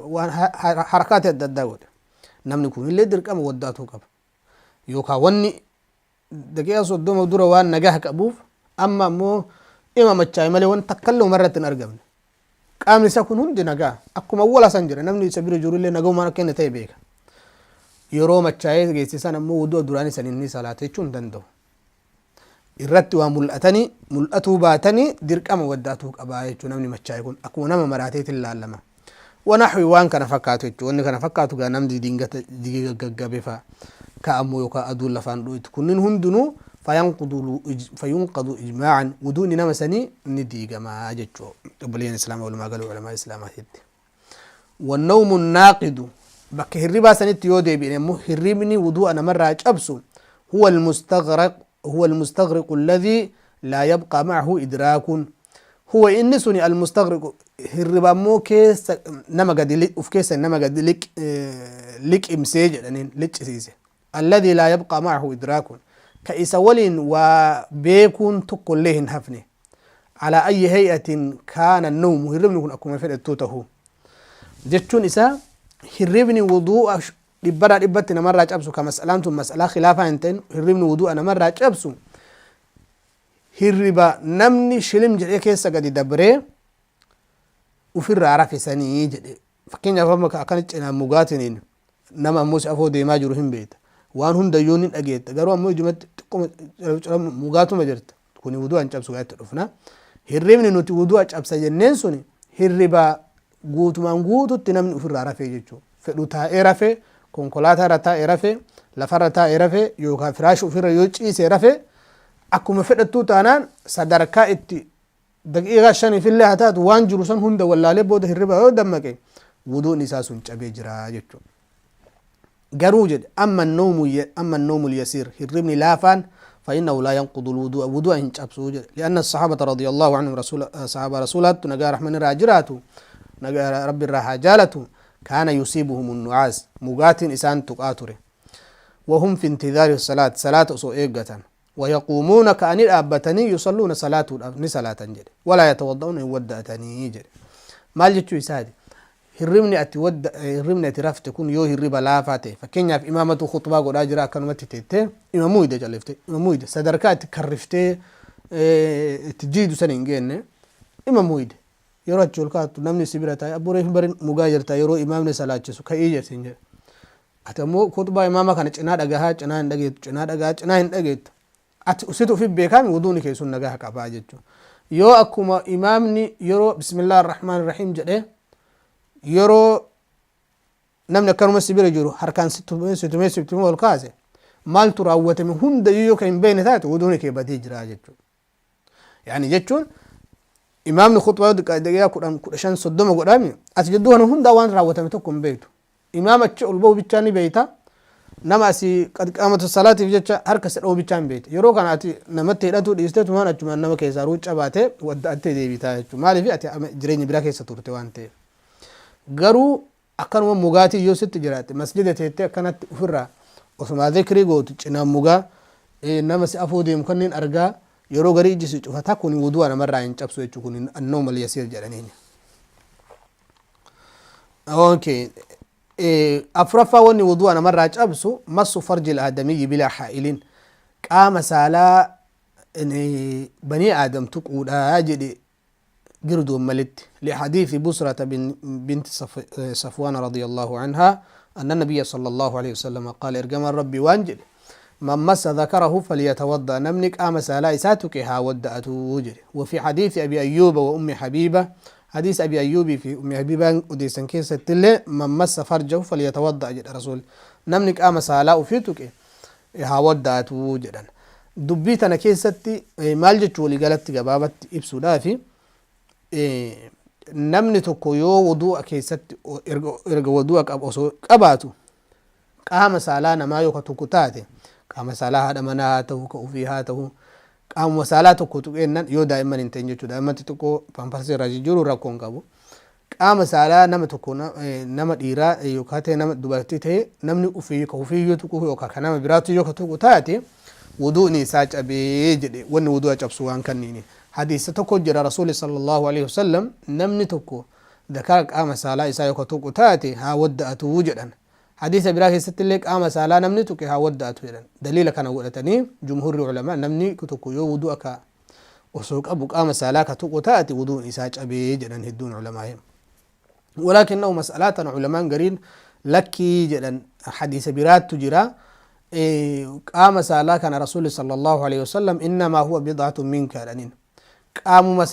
waan harakaatii adda addaa godhe. Namni kunillee dirqama wadda'atuu qaba. Yookaan wanni daqiiqaa 30 dura waan nagaha qabuuf amma ammoo ima machaa'e malee wanti takkallee umarratti hin argamne. Qaamni isaa kun hundi nagaa akkuma awwala san jira, namni isa bira jirullee nagaumaan akka inni ta'e beeka. Yeroo machaa'ee geessisan ammoo wudu'a duraanii san inni salaata jechuu hin danda'u. Irratti waa mul'atanii mul'atuu baatanii dirqama waddaatuu qabaa jechuu, namni machaa'e kun akkuma nama maraateetiin laallama. Wanaxwi waan kana fakkaatu jechuu, wanni kana fakkaatu gaa namni dingata jigee gaggabe fa'a ka ammoo yookaan aduun lafaan dho'itu kunniin hundinuu fayunqadu ijmaa'an, wuduuni nama sanii ni diigamaa jechuu obboleeyyan islaamaa walumaa galuu ulamaa islaamaatitti. Wannawmu naaqidu, bakka hirribaa sanitti yoo deebi'ine immoo, hirribni wudu'a namarraa cabsu huwa almustaghriqu alladhii laa yabqaa ma'ahu idraakun, huwa inni suni almustaghriqu, hirriba ammoo keessa nama gadi uf keessa nama gadi liqimsee jedhaniin liccisiise, alladhii laa yabqaa ma'ahu idraakun, ka isa waliin waa beekuun tokkollee hin hafne, alaa ayyi hay'atin kaana nawmu, hirribni kun akkuma fedhettuu tahu jechuun isaa, hirribni wuduu'a dhibbarraa dhibbatti namarraa cabsu, ka mas'alaan tun mas'alaa khilaafaa hin ta'in, hirribni wuduu'a namarraa cabsu hirriba namni shilim jedhee keessa gadi dabree ufirraa rafe sanii jedhe. Fakkeenyaaf amma akkana cinaan mugaatiniin nama ammoo si afoo deemaa jiru hin beekta, waan hundayyuu ni dhageetta, garuu ammoo ijumatti xiqquma mugaatuma jirta, kuni wudu'a hin cabsu gaatti dhufna. Hirribni nuti wudu'a cabsa jenneen suni hirriba guutumaan guututti namni ofirraa rafee jechuudha. Fedhu taa'ee rafe, konkolaataa irra taa'ee rafe, lafarra taa'ee rafe yookaan firaasha ofirra yoo ciisee rafe, akkuma fedhattuu taanaan sadarkaa itti daqiiqaa shaniifillee haa taatu waan jiru san hunda wallaalee booda hirriba yoo dammaqe wuduun isaa sun cabee jira jechuudha. Garuu jedhe, amma nawmu yasiir, hirribni laafaan, فإنه لا ينقض الوضوء، wudu'a hin cabsu jedhe. لأن الصحابة رضي الله عنهم، رسول صحابة رسولات nagaa رحمن irraa jiraatu, nagaa rabbi irraa haa jaalatu, كان يصيبهم النعاس, mugaatiin isaan tuqaa ture, وهم في انتظار الصلاة, salaata osoo eeggatan, ويقومون, ka'anii dhaabbatanii, يصلون, salaatuudhaaf ni salaatan jedhe, ولا يتوضؤون, hin wadda'atanii jedhe. Maal jechuu isaati? Hirribni ati wadda hirribni ati rafte kun yoo hirriba laafaa ta'e, fakkeenyaaf imaamatu khutbaa godhaa jira, akkanumatti teettee imamuu hidde, callifte imamuu hidde, sadarkaa itti karriftee itti jiidu san hin geenne, imamuu hidde, yeroo achi ol kaattu namni si bira taa'e, "Abboo, reefu barin mugaa jirta, yeroo imaamni salaachisu ka'ii jedhe," jedhe. Ati ammoo khutbaa imaama kana cinaa dhagahaa cinaa hin dhageettu, cinaa dhagahaa cinaa hin dhageettu. Ati situ ufi beekaami, wuduuni kee sun nagaha qabaa jechuudha. Yoo akkuma imaamni yeroo bismillah arrahmaan irrahiim jedhee, yeroo namni akkanuma si bira jiru harkaan si tumee si tumee si tumee ol kaase, maaltu raawwatame hundayyuu yoo kan hin beekne taate, wuduuni kee badee jira jechuudha. Yaani jechuun imaamni khutbaa yoo xiqqaate daqiiqaa 10, 15, 30 godhaami, ati jidduu kana hundaa waan raawwatame tokko hin beektu. Imaama achi ol ba'u bichaa ni beekta. Nama asii qad qaamatu salaatiif jecha harka si dha'u bichaa hin beekta. Yeroo kana ati namatti hidhatuu dhiistee tumaan achumaan nama keessaa ruucca baatee wadda'attee deebitaa jechuudha. Maaliif? Ati jireenya biraa keessa turte waan ta'eef. Garuu akkanuma mugaatii yoo sitti jiraatte, masjida teettee akkanatti ofirraa osumaa zikrii gootu cinaan mugaa nama si afoo deemu kanneen argaa yeroo garii iji si cufata, kun wudu'a namarraa hin cabsu jechuudha, kun annawmal yasiir jedhaniini. Okay. Afuraffaa, wanni wudu'a namarraa cabsu massu farji aadamiyyi bilaa haa'ilin, qaama saalaa banii aadam tuquudha jedhe girdoon malitti. لحديث بسرة بنت صفوان رضي الله عنها أن النبي صلى الله عليه وسلم قال، ergamaan rabbii waan jedhe: "من مس ذكره فليتوضأ", namni qaama saalaa isaa tuqe haa wadda'atuu jedhe. وفي حديث أبي أيوب وأم حبيبة, حديث أبي أيوب fi أم حبيبة odeessan keessatti illee, "من مس فرجه فليتوضأ" jedha rasuul, namni qaama saalaa ufii tuqe haa wadda'atuu jedhan. Dubbii tana keessatti maal jechuu waliigalatti gabaabatti ibsuudhaafi, namni tokko yoo wudu'a keessatti erga wudu'a qaba osoo qabaatu Qaama saalaa namaa yoo ka tuqu taate, qaama saalaa haadha manaa haa ta'u, ka ufii haa ta'u, qaamuma saalaa tokko tuqeennan, yoo daa'imman hin ta'in jechuudha. Daa'imman xixiqqoo pamparsii irraa jijjiiruun rakkoo hin qabu. Qaama saalaa nama tokko, nama dhiiraa yookaan ta'e nama dubartii ta'e, namni ufii ka ufii yoo tuqu yookaan ka nama biraatu yoo ka tuqu taate, wudu'ni isaa cabee jedhe. Wanni wudu'a cabsu waan kanniini. Hadiisa tokko jira, Rasuuli sallallahu alaihi wasallam namni tokko dakara qaama saalaa isaa yoo ka tuqu taate haa wadda'atuu jedhan. Hadiisa biraa keessatti illee qaama saalaa namni tuqe haa wadda'atu jedhan. Daliila kana godhatanii jumhurri ulamaa namni tokko yoo wudu'a ka osoo qabu qaama saalaa ka tuqu taate wuduun isaa cabee jedhan hedduun ulamaa. Walaakinnahu mas'alaa tana ulamaan gariin lakkii jedhan. Hadiisa biraattu jira. Qaama saalaa kana Rasuulli sallallahu alaihi wasallam innamaa huwa bid'atun minka jedhaniin. Qaamuma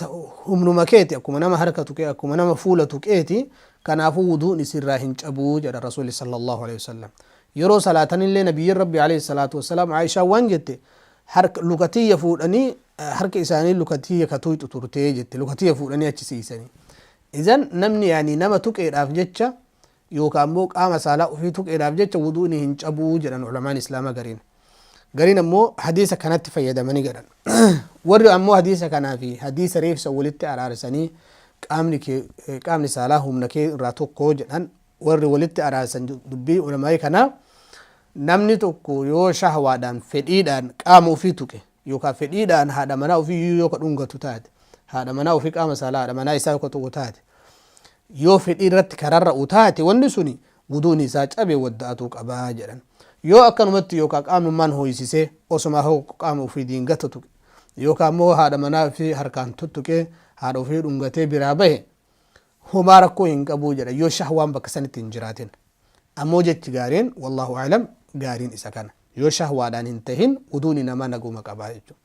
humnuma keeti, akkuma nama harka tuqee, akkuma nama fuula tuqeeti, kanaafuu wuduun isirraa hin cabuu jedha Rasuulli sallallahu alaihi wasallam. Yeroo salaatanillee nabiyyiin Rabbi alayhi salaatu wassalaam, Aayishaan waan jette, harka lukatiyya fuudhanii harka isaanii lukatiyya ka tuyxu turtee jette, lukatiyya fuudhanii achi siisanii. Idan namni yaani nama tuqeedhaaf jecha yookaan immoo qaama saalaa ofii tuqeedhaaf jecha wuduuni hin cabuu jedhan ulamaan islaama gariin. Gariin ammoo hadiisa kanatti fayyadamanii jedhan. Warri ammoo hadiisa kanaa fi hadiisa reefsa walitti araarsanii qaamni kee qaamni saalaa humna kee irraa tokko jedhan, warri walitti araarsan dubbii ulamaa'ii kanaa, namni tokko yoo shahwaadhaan, fedhiidhaan qaama ofii tuqe yookaan fedhiidhaan haadha manaa ofii yoo ka dhungatu taate, haadha manaa ofii, qaama saalaa haadha manaa isaa yoo ka tuqu taate, yoo fedhii irratti ka rarra'u taate, wanni suni wuduun isaa cabe, wadda'atuu qabaa jedhan. Yoo akkanumatti yookaan qaamnummaan hoo'isisee osuma qaama ofii diingata tuqe yookaan immoo haadha manaa ofii harkaan tuttuqee, haadha ofii dhungatee biraa bahe, homaa rakkoo hin qabuu jedha, yoo shahwaan bakka sanitti hin jiraatin. Ammoo jechi gaariin, wallahu a'lam, gaariin isa kana, yoo shahwaadhaan hin tahin wuduuni namaa naguma qabaa jechuudha.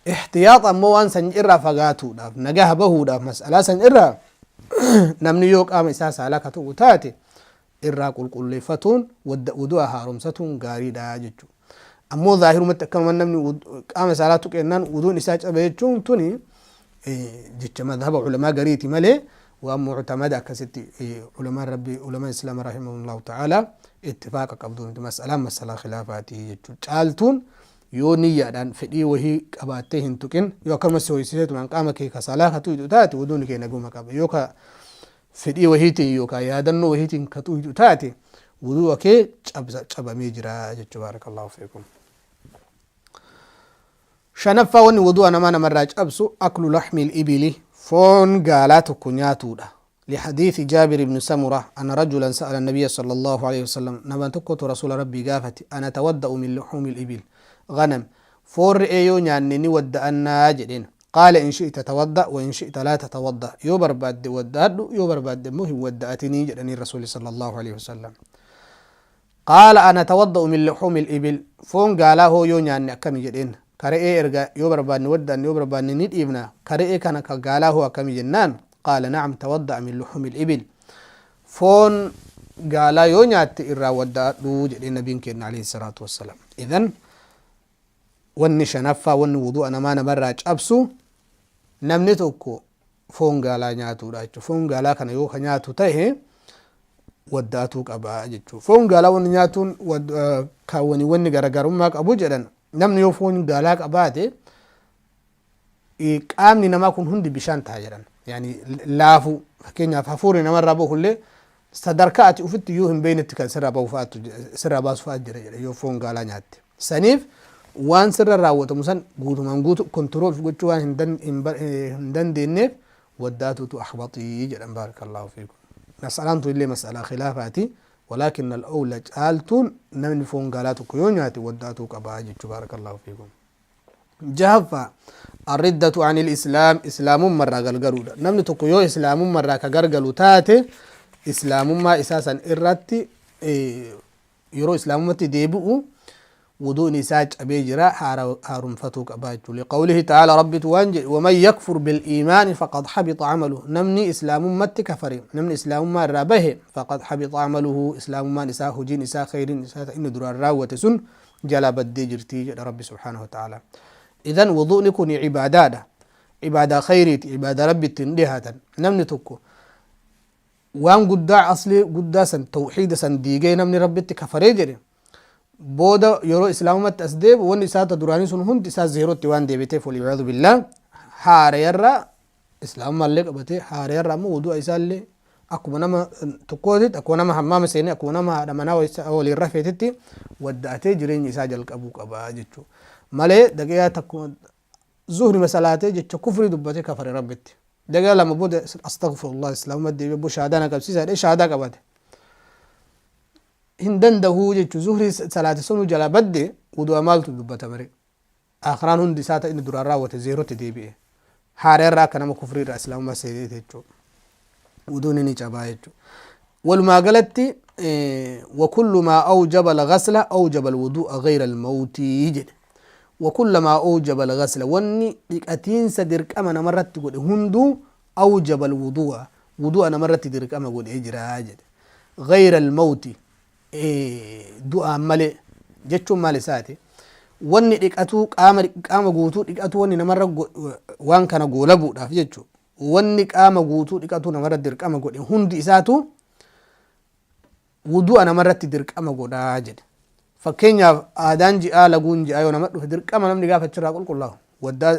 Ihtiyaaxa ammoo waan san irraa fagaatuudhaaf, nagaha bahuudhaaf, mas'alaa san irraa namni yoo qaama isaa saalaa ka tuqu taate irraa qulqulleeffatuun, wudu'a haaromsatuun gaariidha jechuudha. Ammoo zaahirumatti akkanuma namni qaama saalaa tuqeennaan wuduun isaa cabe jechuun tuni jecha madhaba ulamaa gariiti malee waan muctamada akkasitti ulamaan Rabbi, ulamaan islaama rahimahumullahu ta'ala ittifaaqa qabdu miti. Mas'alaan mas'alaa khilaafaati jechuudha. Caaltuun yoo niyyaadhaan fedhii wahii qabaattee hin tuqin, yoo akkanumas si ho'isiseetumaan qaama kee ka saalaa ka tuyxu taate, wuduun kee naguma qaba. Yoo ka fedhii wahiitiin yookaan yaadannoo wahiitiin ka tuyxu taate, wudu'a kee cabamee jira jechuu. Baarakallahu fiikum. Shanaffaa, wanni wudu'a namaa namarraa cabsu aklu laxmi ibili, foon gaalaa tokko nyaatuudha. لحديث جابر بن سمرة أن رجلا سأل النبي صلى الله عليه وسلم، نما تكوت رسول ربي قافت، أنتوضأ من لحوم الإبل غنم، foon re'ee yoo nyaanne ni wadda'annaa jedheen. قال إن شئت توضأ وإن شئت لا تتوضأ، yoo barbaadde wadda'adhu, yoo barbaadde immoo hin wadda'atinii jedhanii Rasuuli صلى الله عليه وسلم. قال أنتوضأ من لحوم الإبل، foon gaalaa hoo yoo nyaanne akkami jedheen. Ka re'ee erga yoo barbaanne wadda'anne, yoo barbaanne ni dhiifna, ka re'ee kana, ka gaalaa hoo akkami jennaan, قال نعم، توضأ من لحوم الإبل، foon gaalaa yoo nyaatte irraa wadda'adhu jedhee nabiin keenya عليه الصلاة والسلام. إذن wanni shanaffaa, wanni wudu'a namaa namarraa cabsu, namni tokko foon gaalaa nyaatuudha jechuudha. Foon gaalaa kana yoo ka nyaatu ta'e wadda'atuu qaba jechuudha. Foon gaalaa wanni nyaatuun kaawwanii wanni garaagarummaa qabu jedhan, namni yoo foon gaalaa qabaate qaamni namaa kun hundi bishaan ta'a jedhan. Yani laafuu, fakkeenyaaf hafuurri namarraa bahullee sadarkaa ati ufitti iyyuu hin beeknetti kan sirraa bahu fa'aatu, sirraa baasu fa'aa jira jedha yoo foon gaalaa nyaatte. Saniif waan sirra raawwatamu san guutumaan guutu control gochuu waan hin dandeenyeef waddaatutu ahbaxii jedhan. Baarakallahu fiikum. Mas'alaan tun illee mas'alaa khilaafaati. ولكن الأولى, caaltuun, namni foon gaalaa tokko yoo nyaate waddaatuu qabaa jechuu. Baarakallahu fiikum. Jahaffaa, الردة عن الإسلام, islaamummarraa galgaluudha. Namni tokko yoo islaamummarraa ka gargalu taate, islaamummaa isaa san irratti yeroo islaamummatti deebi'u wuduun isaa cabee jira, haaromfatuu qabaa jechuudha. لقوله تعالى, rabbitu waan jedhe: ومن يكفر بالإيمان فقد حبط عمله, namni islaamummatti kafare, namni islaamummaa irraa bahe, فقد حبط عمله, islaamummaan isaa, hojiin isaa, khayriin isaa inni duraan raawwate sun jalaa baddee jirti jedha Rabbi سبحانه وتعالى. إذن wudu'ni kun cibaadaadha, cibaadaa khayriiti, cibaadaa Rabbi ittiin dhihaatan. Namni tokko Waan guddaa, aslii guddaa san, tawxiida san diigee namni Rabbitti kafaree jedhe, booda yeroo Islaamumatti as deebi'u wanni isaa ta duraanii sun hundi isaa zeerotti waan deebiteef, wal'iyaadu billaah, haarayarraa Islaamummallee qabatee, haarayarraa ammoo wudu'a isaallee akkuma nama tokkootitti, akkuma nama hammaama seenee, akkuma nama haadha manaa waliin rafeetitti wadda'atee jireenya isaa jalqabuu qaba jechuudha. Malee daqiiqaa takkuma zuhrima salaatee jecha kufrii dubbatee kafare Rabbitti. Daqiiqaa 2 booda astaghfirullah, Islaamumatti deebi'ee, boo shahaadaa na qabsiisa jedhee shahaadaa qabate. Hin danda'uu jechuudha. Zuhrii salaate sunuu jalaa badde, wudu'a maaltu dubbata maree? Aakhiraan hundi isaa ta inni duraan raawwate zeerotti deebi'e. Haara irraa akka nama kufrii irraa Islaamummaa seeneeti jechuudha. Wuduun ni cabaa jechuudha. Walumaa galatti, wakullu maa awjaba al-ghasla awjaba al-wudu'a ghayra al-mawtii jedhe. Wakullamaa awjaba al-ghasla, wanni dhiqatiinsa dirqama namarratti godhe hunduu, awjaba al-wudu'a, wudu'a namarratti dirqama godhee jira jedhe. Ghayra al-mawti, du'aan malee jechuun maal isaati? Wanni dhiqatuu, qaama guutuu dhiqatuu, wanni namarra waan kana goolabuudhaaf jechuudha. Wanni qaama guutuu dhiqatuu namarra dirqama godhe hundi isaatu wudu'a namarratti dirqama godhaa jedhe. Fakkeenyaaf, aadaan ji'aa, laguun ji'aa yoo nama dhufe, dirqama namni gaafa achirraa qulqullaa'u waddaa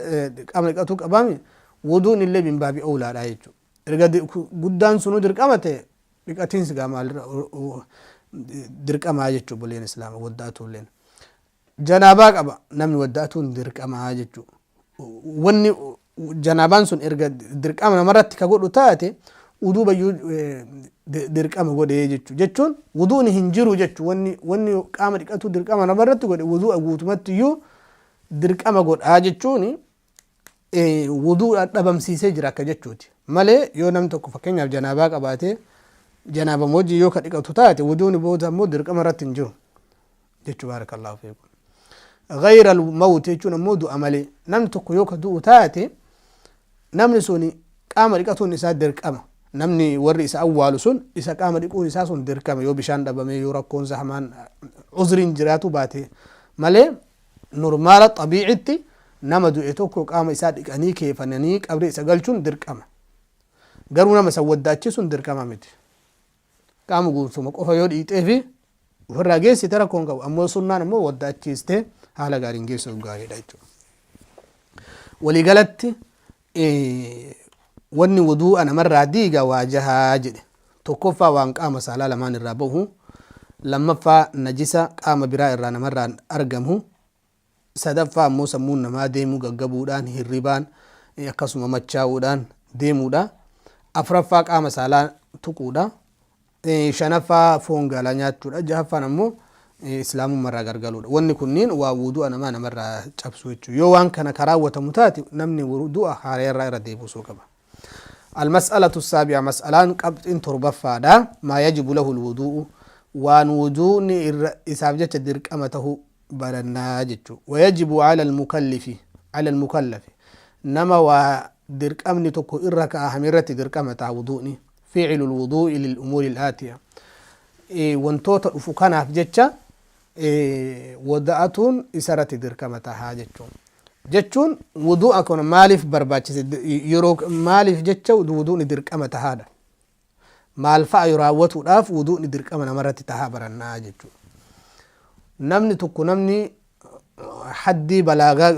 qaama dhiqatuu qabaami. Wuduun illee min baabi oolaadha jechuudha. Erga guddaan sunuu dirqama ta'e, dhiqatiinsi gaa maalirra dirqamaa jechuudha. Obboleen Islaama, wadda'atuulleen janaabaa qaba namni, wadda'atuun dirqamaa jechuudha. Wanni janaabaan sun erga dirqama namarratti ka godhu taate, wuduu bayyuu dirqama godhee jechuudha. Jechuun wuduun hin jiru jechuudha. Wanni qaama dhiqatuu dirqama namarratti godhe wudu'a guutumatti iyyuu dirqama godhaa jechuun wuduudha dhabamsiisee jira akka jechuuti. Malee yoo namni tokko fakkeenyaaf janaabaa qabaatee, janaabama wajjin yoo ka dhiqatu taate, wuduuni booda ammoo dirqama irratti hin jiru jechuu. Baarakallaahu fiikum. Ghayra al-mawt jechuun ammoo du'a malee. Namni tokko yoo ka du'u taate, namni sun qaama dhiqatuun isaa dirqama. Namni warri isa awwaalu sun isa qaama dhiquun isaa sun dirqama, yoo bishaan dhabame, yoo rakkoon hamaan uzriin jiraatu baate malee. Normaala xabiicitti nama du'e tokko qaama isaa dhiqanii keefananii qabrii isa galchuun dirqama. Garuu nama san waddaachisuun dirqama miti. Qaama guursuma qofa yoo dhiixee fi ofirraa geessite rakkoo hin qabu. Ammoo sunnaan ammoo waddaachiistee haala gaariin geessuuf gaariidha jechuudha. Waliigalatti wanni wuduu'a namarraa diiga waa jahaa jedhe. Tokkoffaa, waan qaama saalaa lamaan irraa bahu. Lammaffaa, najisa qaama biraa irraa namarraa argamu. Sadaffaa ammoo sammuun namaa deemuu, gaggabuudhaan, hirribaan, akkasuma machaa'uudhaan deemuudha. Afraffaa, qaama saalaa tuquudha. Shanaffaa, foon gaalaa nyaachuudha. Jahaffaan ammoo Islaamummarraa gargaluudha. Wanni kunniin waa wudu'a namaa namarraa cabsu jechuudha. Yoo waan kana ka raawwatamu taate, namni wudu'a haarayarraa irra deebisuu qaba. Almas'alatu saabi'a, mas'alaan qabxiin torbaffaadha. Maa yajibu lahu alwudu'u, waan wudu'ni irra isaaf jecha dirqama tahu barannaa jechuudha. Wayajibu ala almukallifi, ala almukallafi, nama waa dirqamni tokko irra kaahame irratti dirqama taha wudu'ni. Fi'lu alwudu'i lil umuuri al-aatiya, wantoota dhufu kanaaf jecha wada'atuun isarratti dirqama tahaa jechuun. Jechuun wudu'a kun maaliif barbaachise, yeroo maaliif jecha wudu'ni dirqama tahaadha? Maal fa'a raawwatuudhaaf wudu'ni dirqama namarratti tahaa barannaa jechuudha. Namni tokko, namni haddii balaagaa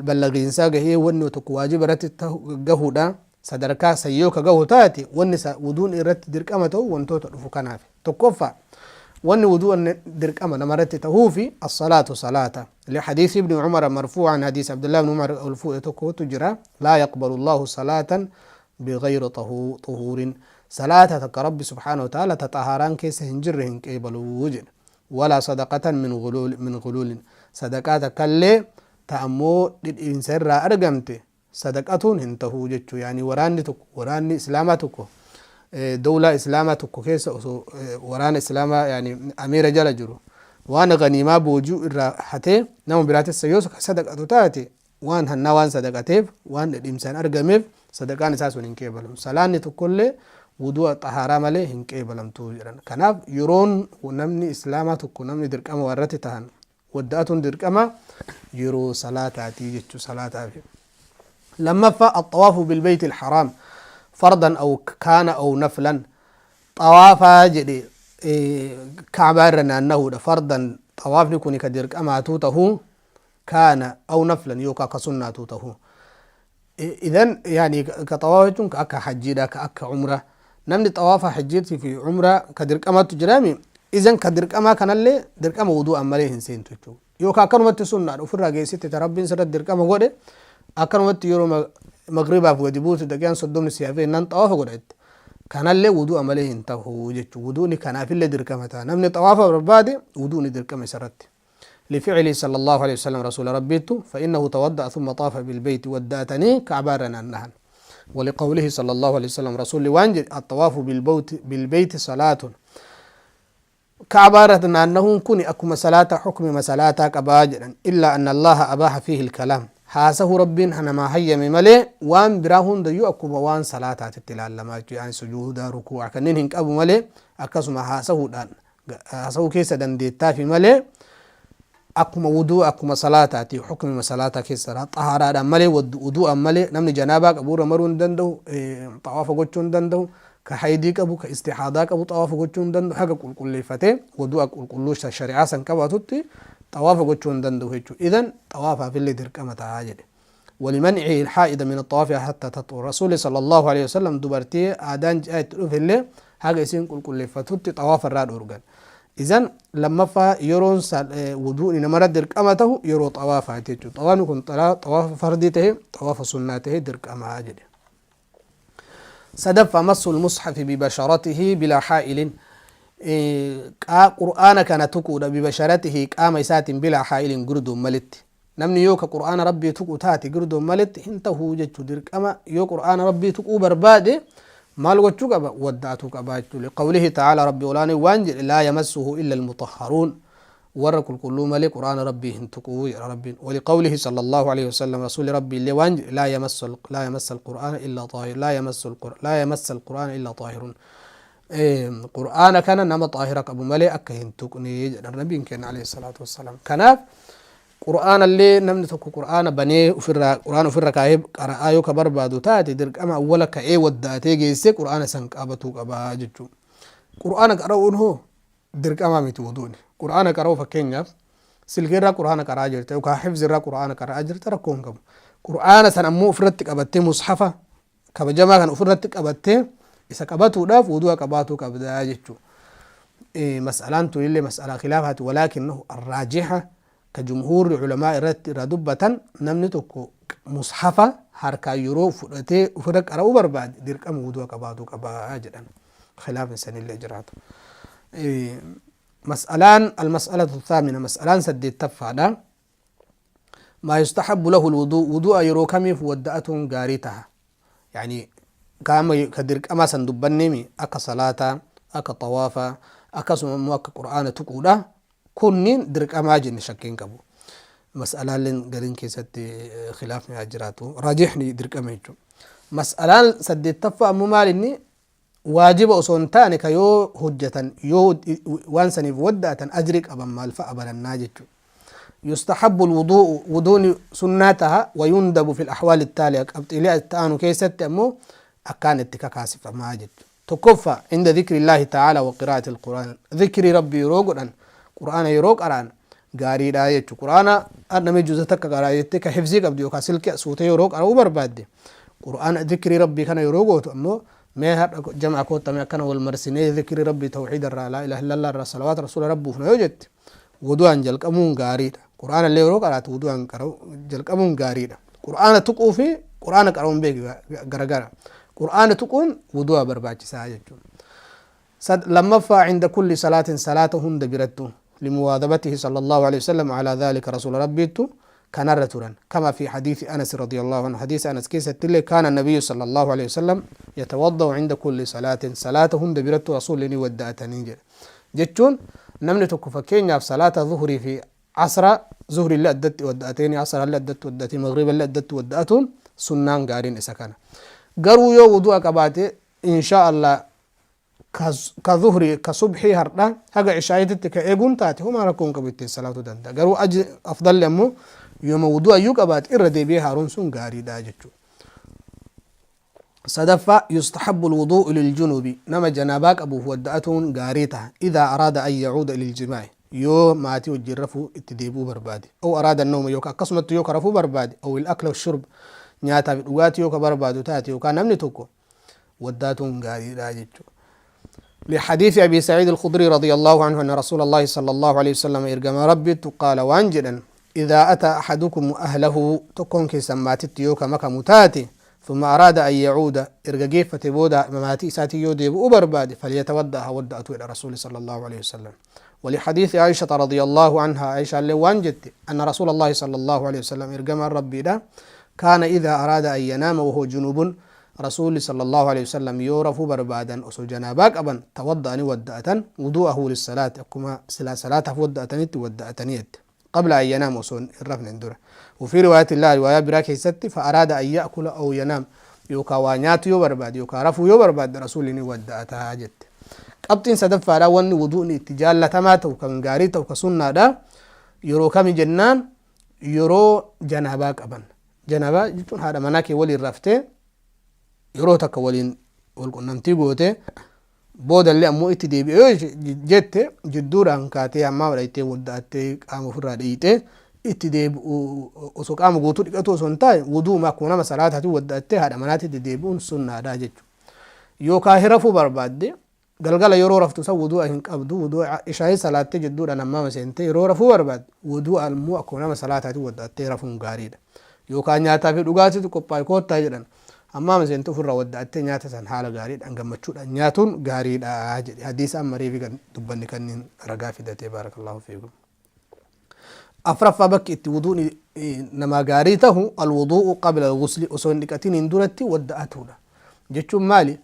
ballagiinsaa gahee, wanni tokko waajiba irratti gahuudha. Sadarkaa san yoo ka gahu taate, wanni wuduun irratti dirqama ta'u wantoota dhufu kanaaf. Tokkoffaa, wanni wuduun dirqama namarratti ta'uufi as-salaatu, salaata. Lihadiisi ibni Umara marfuu'an, hadiis Abdullah ibn Umar ol fuudhe tokkotu jira: laa yaqbalu Allahu salaatan bighayri xuhuurin, salaata takka Rabbi subhaanahu wa ta'aala ta xahaaraan keessa hin jirre hin qeebalu jedhe. Walaa sadaqatan min guluulin, sadaqaa takkallee ta ammoo dhidhiinsa irraa argamte sadaqatuun hin tahu jechuu. Yaani waraanni tokko, waraanni Islaamaa tokko, dawlaa Islaamaa tokko keessa osoo waraana Islaamaa, yaani amiira jala jiru, waan ganiimaa boojuu irraa hatee nama biraatis yoo sadaqatu taate, waan hannaa waan sadaqateef, waan dhidhiimsaan argameef, sadaqaan isaa sun hin qeebalamu. Salaanni tokkollee wudu'a xahaaraa malee hin qeebalamtu jedhan. Kanaaf yeroon namni Islaamaa tokko, namni dirqama waa irratti tahan wadda'atuun dirqama yeroo salaataatii jechuu, salaataafi. Lammaffaa, axawaafu bilbeyti alharaam fardan aw kaana aw naflan. Xawaafaa jedhe, Ka'baa irra naannahuudha. Fardan, xawaafni kuni ka dirqamaatuu tahuu kaana aw naflan, yookaa ka sunnaatuu tahuu. Idan yani ka xawaafa jechuun ka akka hajjiidha, ka akka umra. Namni xawaafa hajjiitii fi umraa ka dirqamatu jiraami. Idan ka dirqamaa kanallee dirqama wudu'aan malee hin seentu jechuudha. Yookaan akkanumatti sunnaadha ofirraa geessite, ta Rabbiin sirratti dirqama godhe, akkanumatti yeroo magribaaf gadi buutu daqiiqaan 30 si hafee nan xawaafa godha jette. Kanallee wudu'a malee hin tahu jechuudha. Wudu'ni kanaafillee dirqama ta'a. Namni xawaafa barbaade wudu'ni dirqama isarratti. لفعله صلى الله عليه وسلم، رسول ربيت فإنه توضأ ثم طاف بالبيت، ودأتني كعبارنا النهن. ولقوله صلى الله عليه وسلم، رسول وانجل: الطواف بالبيت صلاة. كعبارة أنه كن أكما صلاة، حكم صلاة قباجرا، إلا أن الله أباح فيه الكلام. حاسه رب هنما هي ملي وان براهن ديو أكما وان صلاة تتلال لما يعني سجود ركوع كنين هنك أبو ملي أكسما حاسه دان حاسه كيسا دنديتا في ملي akkuma wuduu, akkuma salaataati, xukmima salaataa keessa xahaaraadhaan malee, wudu'aan malee namni janaabaa qabu irra maruu hin danda'u, xawaafa gochuu hin danda'u. Ka haydii qabu, ka istixaadaa qabu xawaafa gochuu hin danda'u. Haga qulqulleeffatee wudu'a qulqulluu shari'aa san qabaatutti xawaafa gochuu hin danda'u jechuudha. Idan xawaafaafillee dirqama ta'aa jedhe. ولمنعه الحائض من الطواف حتى تطهر، رسول صلى الله عليه وسلم دبرتي آدان جاءت اللي haga isiin qulqulleeffatutti xawaafa irraa dhorgan. Idan lammaffaa yeroon wuduuni namarra dirqama tahu yeroo xawaafaati jechuudha. Xawaafni kun xawaafa fardii tahe, xawaafa sunnaa tahe, dirqamaa jedhe. Sadaffaa, مسّ المصحف ببشرته بلا حائل. Qur'aana kana tuquudha, ببشرته, qaama isaatiin, بلا حائل, gurdoon malitti. Namni yoo ka Qur'aana Rabbii tuqu taate gurdoon malitti hin tahuu jechuu. Dirqama yoo Qur'aana Rabbii tuquu barbaade maal gochuu qaba? Waddaatuu qaba jechuu. لقوله تعالى, Rabbi olaanee waan jedhe: لا يمسه إلا المطهرون, warra qulqulluu malee Qur'aana Rabbii hin tuquu jedha Rabbiin. ولقوله صلى الله عليه وسلم, rasuuli Rabbii illee waan jedhe: لا يمس لا يمس القرآن إلا طاهر، لا يمس لا يمس القرآن إلا طاهر. Qur'aana kana nama xaahira qabu malee akka hin tuqne jedha nabiin keenya عليه الصلاة والسلام. Kanaaf Qur'aanallee namni tokko Qur'aana banee ofirraa, Qur'aana ofirra kaa'ee qara'aa yoo ka barbaadu taate, dirqama awwala ka'ee waddaatee geessee Qur'aana san qabatuu qabaa jechuu. Qur'aana qara'uun hoo dirqamaa miti wuduuni. Qur'aana qara'uu, fakkeenyaaf silkeerraa Qur'aana qara'aa jirta yookaan hifzirraa Qur'aana qara'aa jirta, rakkoo hin qabu. Qur'aana san ammoo ofirratti qabattee, mushafa kabajamaa kan ofirratti qabattee isa qabatuudhaaf wudu'a qabaatuu qabdaa jechuu. Mas'alaan tun illee mas'alaa khilaafaati, ولكنه الراجحة ka jumhuurri culamaa irratti irraa dubbatan, namni tokko mushafa harkaan yeroo fudhatee ofirra qara'uu barbaade dirqama wudu'a qabaatuu qabaa jedhan, khilaafni sanillee jiraatu. Mas'alaan المسألة الثامنة, mas'alaan saddeettaffaadha. ما يستحب له الوضوء, wudu'a yeroo kamiif wadda'atuun gaarii taha? يعني qaama ka dirqamaa san dubbanneemi, akka salaataa, akka xawaafaa, akkasuma immoo akka Qur'aana tuquudha. Kunniin dirqamaa jenne, shakkiin qabu. Mas'alaaleen gariin keessatti khilaafni haa jiraatu, raajixni dirqama jechuudha. Mas'alaan saddeettaffaa ammoo maal inni? Waajiba osoo hin taane ka yoo hojjetan, yoo waan saniif wadda'atan ajri qaban maal fa'a barannaa jechuudha. يستحب الوضوء, وضوء سنتها، ويندب في الأحوال التالية, qabxiilee itti keessatti ammoo akkaan itti kakaasifamaa jechuudha. Tokkoffaa, عند ذكر الله تعالى وقراءة القرآن, ذikrii Rabbii yeroo godhan, Qur'aana yeroo qara'an gaariidha jechuudha. Qur'aana namni juuza takka qaraa jettee ka hifzii qabdu yookaan silkii suutee yeroo qara'uu barbaadde, Qur'aana dhikrii Rabbii kana yeroo gootu ammoo, mee hadha jama'a koottame akkana wal marsinee dhikrii Rabbii, tawxiida irraa, لا إله إلا الله irraa, salawaata rasuula rabbuufna yoo jette, wudu'aan jalqabuun gaariidha. Qur'aana illee yeroo qaraatu wudu'aan jalqabuun gaariidha. Qur'aana tuquu fi Qur'aana qara'uun beeki garagara. Qur'aana tuquun wudu'a barbaachisaa jechuudha. Lammaffaa, عند كل صلاة, salaata hunda birattu, لمواظبته صلى الله عليه وسلم على ذلك, rasuula Rabbiittu kanarra turan. كما في حديث أنس رضي الله عنه, حديث أنس keessatti illee, كان النبي صلى الله عليه وسلم يتوضأ عند كل صلاة, salaata hunda birattu rasuulli ni wadda'atanii jedhe. Jechuun namni tokko fakkeenyaaf salaata zuhurii fi asra, zuhri illee addatti wadda'ateeni, asra illee addatti wadda'atee, magriba illee addatti wadda'atuun sunnaan gaariin isa kana. Garuu yoo wudu'a qabaate, insha Allah, ka zuhri, ka subhii hardha haga ishaayitti ka eeguun taate, homaa rakkoon qabu, ittiin salaatuu danda'a. Garuu aji afdalli ammoo yooma wudu'a iyyuu qabaate irra deebi'ee haaroon sun gaariidha jechuudha. Sadaffaa, yustahabbu alwuduu'u liljunubi, nama janaabaa qabuuf wadda'atuun gaarii taha, idhaa araada an yacuuda liljimaai, yoo maatii wajjin rafuu itti deebi'uu barbaade, aw araada annawma, yookaa akkasumattu yoo ka rafuu barbaade, aw al-akla washurb, nyaataa fi dhugaatii yoo ka barbaadu taate, yookaa namni tokko waddaatuun gaariidha jechu. لحديث أبي سعيد الخدري رضي الله عنه أن رسول الله صلى الله عليه وسلم إرجما ربي قال وانجدا إذا أتى أحدكم أهله تكون كيسا ماتت يوكا مكا متاتي ثم أراد أن يعود إرجا جيفة بودا مماتي ساتي يودي بأبر فليتودأ ودأت إلى رسول صلى الله عليه وسلم. ولحديث عائشة رضي الله عنها عائشة اللي وانجت أن رسول الله صلى الله عليه وسلم إرجما ربي ده كان إذا أراد أن ينام وهو جنوب رسول صلى الله عليه وسلم يورف بربادا أسو جناباك أبا توضأني ودأة وضوءه للصلاة أكما سلا صلاة ودأتني ودأتنيت قبل أن ينام وصون الرفن اندرة. وفي رواية الله رواية براكي ست فأراد أن يأكل أو ينام يوكا وانيات يوبرباد يوكا رفو يوبرباد رسول ودأتها جت. قبطين سدف على ون وضوء اتجال تمات وكان غاريت وكسنة دا يرو كم جنان يرو جناباك أبا جنابا جتون هذا مناكي ولي الرفته yeroo takka waliin wal qunnamtii goote boodallee ammoo itti deebi'ee jette jidduudhaan kaatee hammaa dhayxee wadda'attee qaama ofirraa dhiqxee itti deebi'u osoo qaama guutuu dhiqatu osoo hin taane wuduuma akkuma nama salaataatiin wadda'attee haadha manaatti itti deebi'uun sunnaadha jechuudha. Yookaan hirafuu barbaadde galgala yeroo raftu san wudu'a hin qabdu wudu'a ishaayii salaattee jidduudhaan hammaama seentee yeroo rafuu barbaadde wudu'a immoo akkuma nama salaataatiin wadda'attee rafuun gaariidha. Yookaan nyaataa fi dhugaatiitu qophaa'e koottaa jedhan hammaama seentee ofirraa wadda'attee nyaata san haala gaariidhaan gammachuudhaan nyaatuun gaariidha jedhe hadiisa amma reefi kan dubbanni kanniin ragaa fidatee baarakallahu fiikum. Afraffaa bakki itti wuduun namaa gaarii tahu alwudu'u qabla alghusli osoo hin dhiqatiniin duratti wadda'atuudha. Jechuun maali?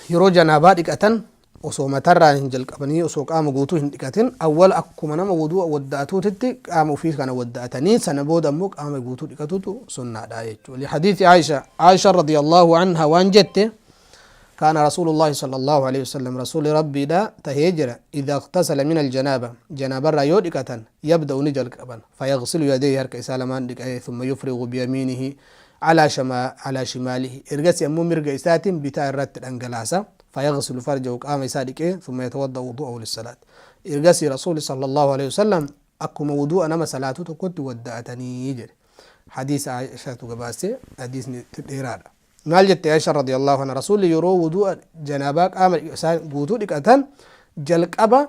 Yeroo janaabaa dhiqatan osoo matarraa hin jalqabanii osoo qaama guutuu hin dhiqatin awwala akkuma nama wudu'a wadda'atuutitti qaama ofii kana wadda'atanii sana booda ammoo qaama guutuu dhiqatutu sunnaadha jechuudha. Lihadiisi Aisha Aisha radiyallahu anha waan jette كان رسول الله صلى الله عليه وسلم رسول ربي دا تهجر إذا اغتسل من الجنابة جنابة را يودكة يبدأ نجل قبل فيغسل يديه هرك إسالمان ثم يفرغ بيمينه على شما على شماله إرجس يمو مرق إسات بتاع الرت الأنجلاسة فيغسل فرجه قام إسالك ثم يتوضأ وضوءه للصلاة إرجس رسول صلى الله عليه وسلم أكو وضوء نما صلاته كنت ودعتني يجري حديث عائشة قباسي حديث إرادة maal jette Aisha radiyallahu anha rasuulli yeroo wudu'a janaabaa qaama guutuu dhiqatan jalqaba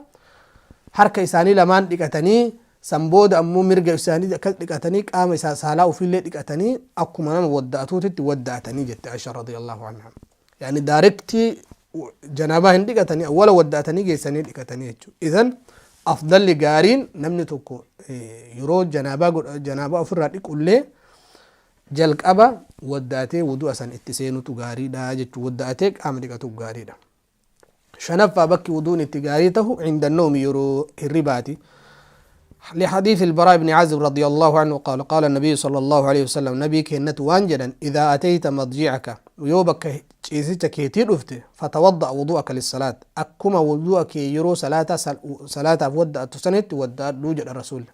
harka isaanii lamaan dhiqatanii san booda ammoo mirga isaanii akkas dhiqatanii qaama isaa saalaa ofiillee dhiqatanii akkuma nama wadda'atuutitti wadda'atanii jette Aisha radiyallahu anha. Yani daarektii janaabaa hin dhiqatanii awwala wadda'atanii geessanii dhiqatanii jechuudha. Idan afdalli gaariin namni tokko yeroo janaabaa ofirraa dhiqullee jalqaba wadda'atee wudu'a san itti seenutu gaariidha jechuudha. Wadda'atee qaama dhiqatu gaariidha. Shanaffaa bakki wuduun itti gaarii tahu cinda nawmi yeroo hirribaati. لحديث البراء بن عازب رضي الله عنه قال قال النبي صلى الله عليه وسلم نبي كنت وانجدا إذا أتيت مضجعك ويوبك چيسيتا كيتي دفت فتوضأ وضوءك للصلاة أكما وضوءك يرو صلاة صلاة ودأ تسنت ودأ دوجد الرسول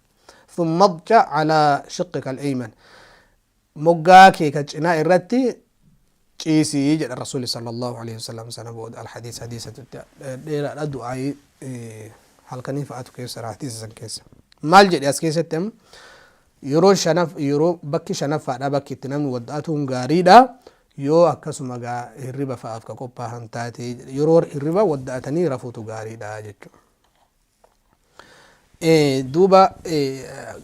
ثم اضجع على شقك الأيمن moggaa kee ka cinaa irratti ciisii jedha rasuuli sallallahu alaihi wasallam sana booda alhadiis hadiisa dheeraadha du'aayii halkanii fa'aatu keessa hadiisa san keessa maal jedhe as keessatti amma yeroo shanaf yeroo bakki shanaffaadha bakki itti namni wadda'atuun gaariidha yoo akkasuma gaa hirriba fa'aaf ka qophaahan taate yeroo hirriba wadda'atanii rafuutu gaariidha jechuudha. Duuba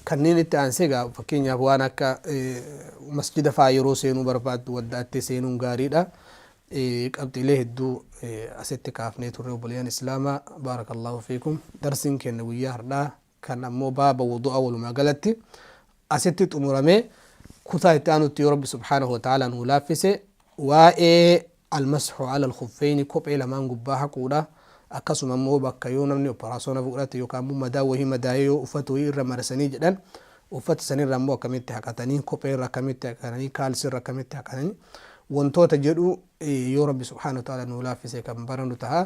kanneen itti aansee egaa fakkeenyaaf waan akka masjida fa'aa yeroo seenuu barbaaddu wadda'attee seenuun gaariidha. Qabxiilee hedduu asitti kaafnee turre obboleeyyan islaamaa baarakallahu fiikum darsiin keenya guyyaa har'aa kan ammoo baaba wudu'a walumaa galatti asitti xumuramee kutaa itti aanutti yoo rabbi subhaanahu wa ta'ala nuu laaffise waa'ee almasxu ala alkhuffeyni kophee lamaan gubbaa haquudha akkasuma immoo bakka yoo namni operaasyoona fudhate yookaan immoo madaa wahii madaa'ee yoo uffata wahii irra marsanii jedhan uffata sanirra immoo akkamitti haqatanii kophee irra akkamitti haqatanii kaalsii irra akkamitti haqatanii wantoota jedhu yoo rabbi subhaanahu wa ta'ala nuu laaffise kan barannu ta'a.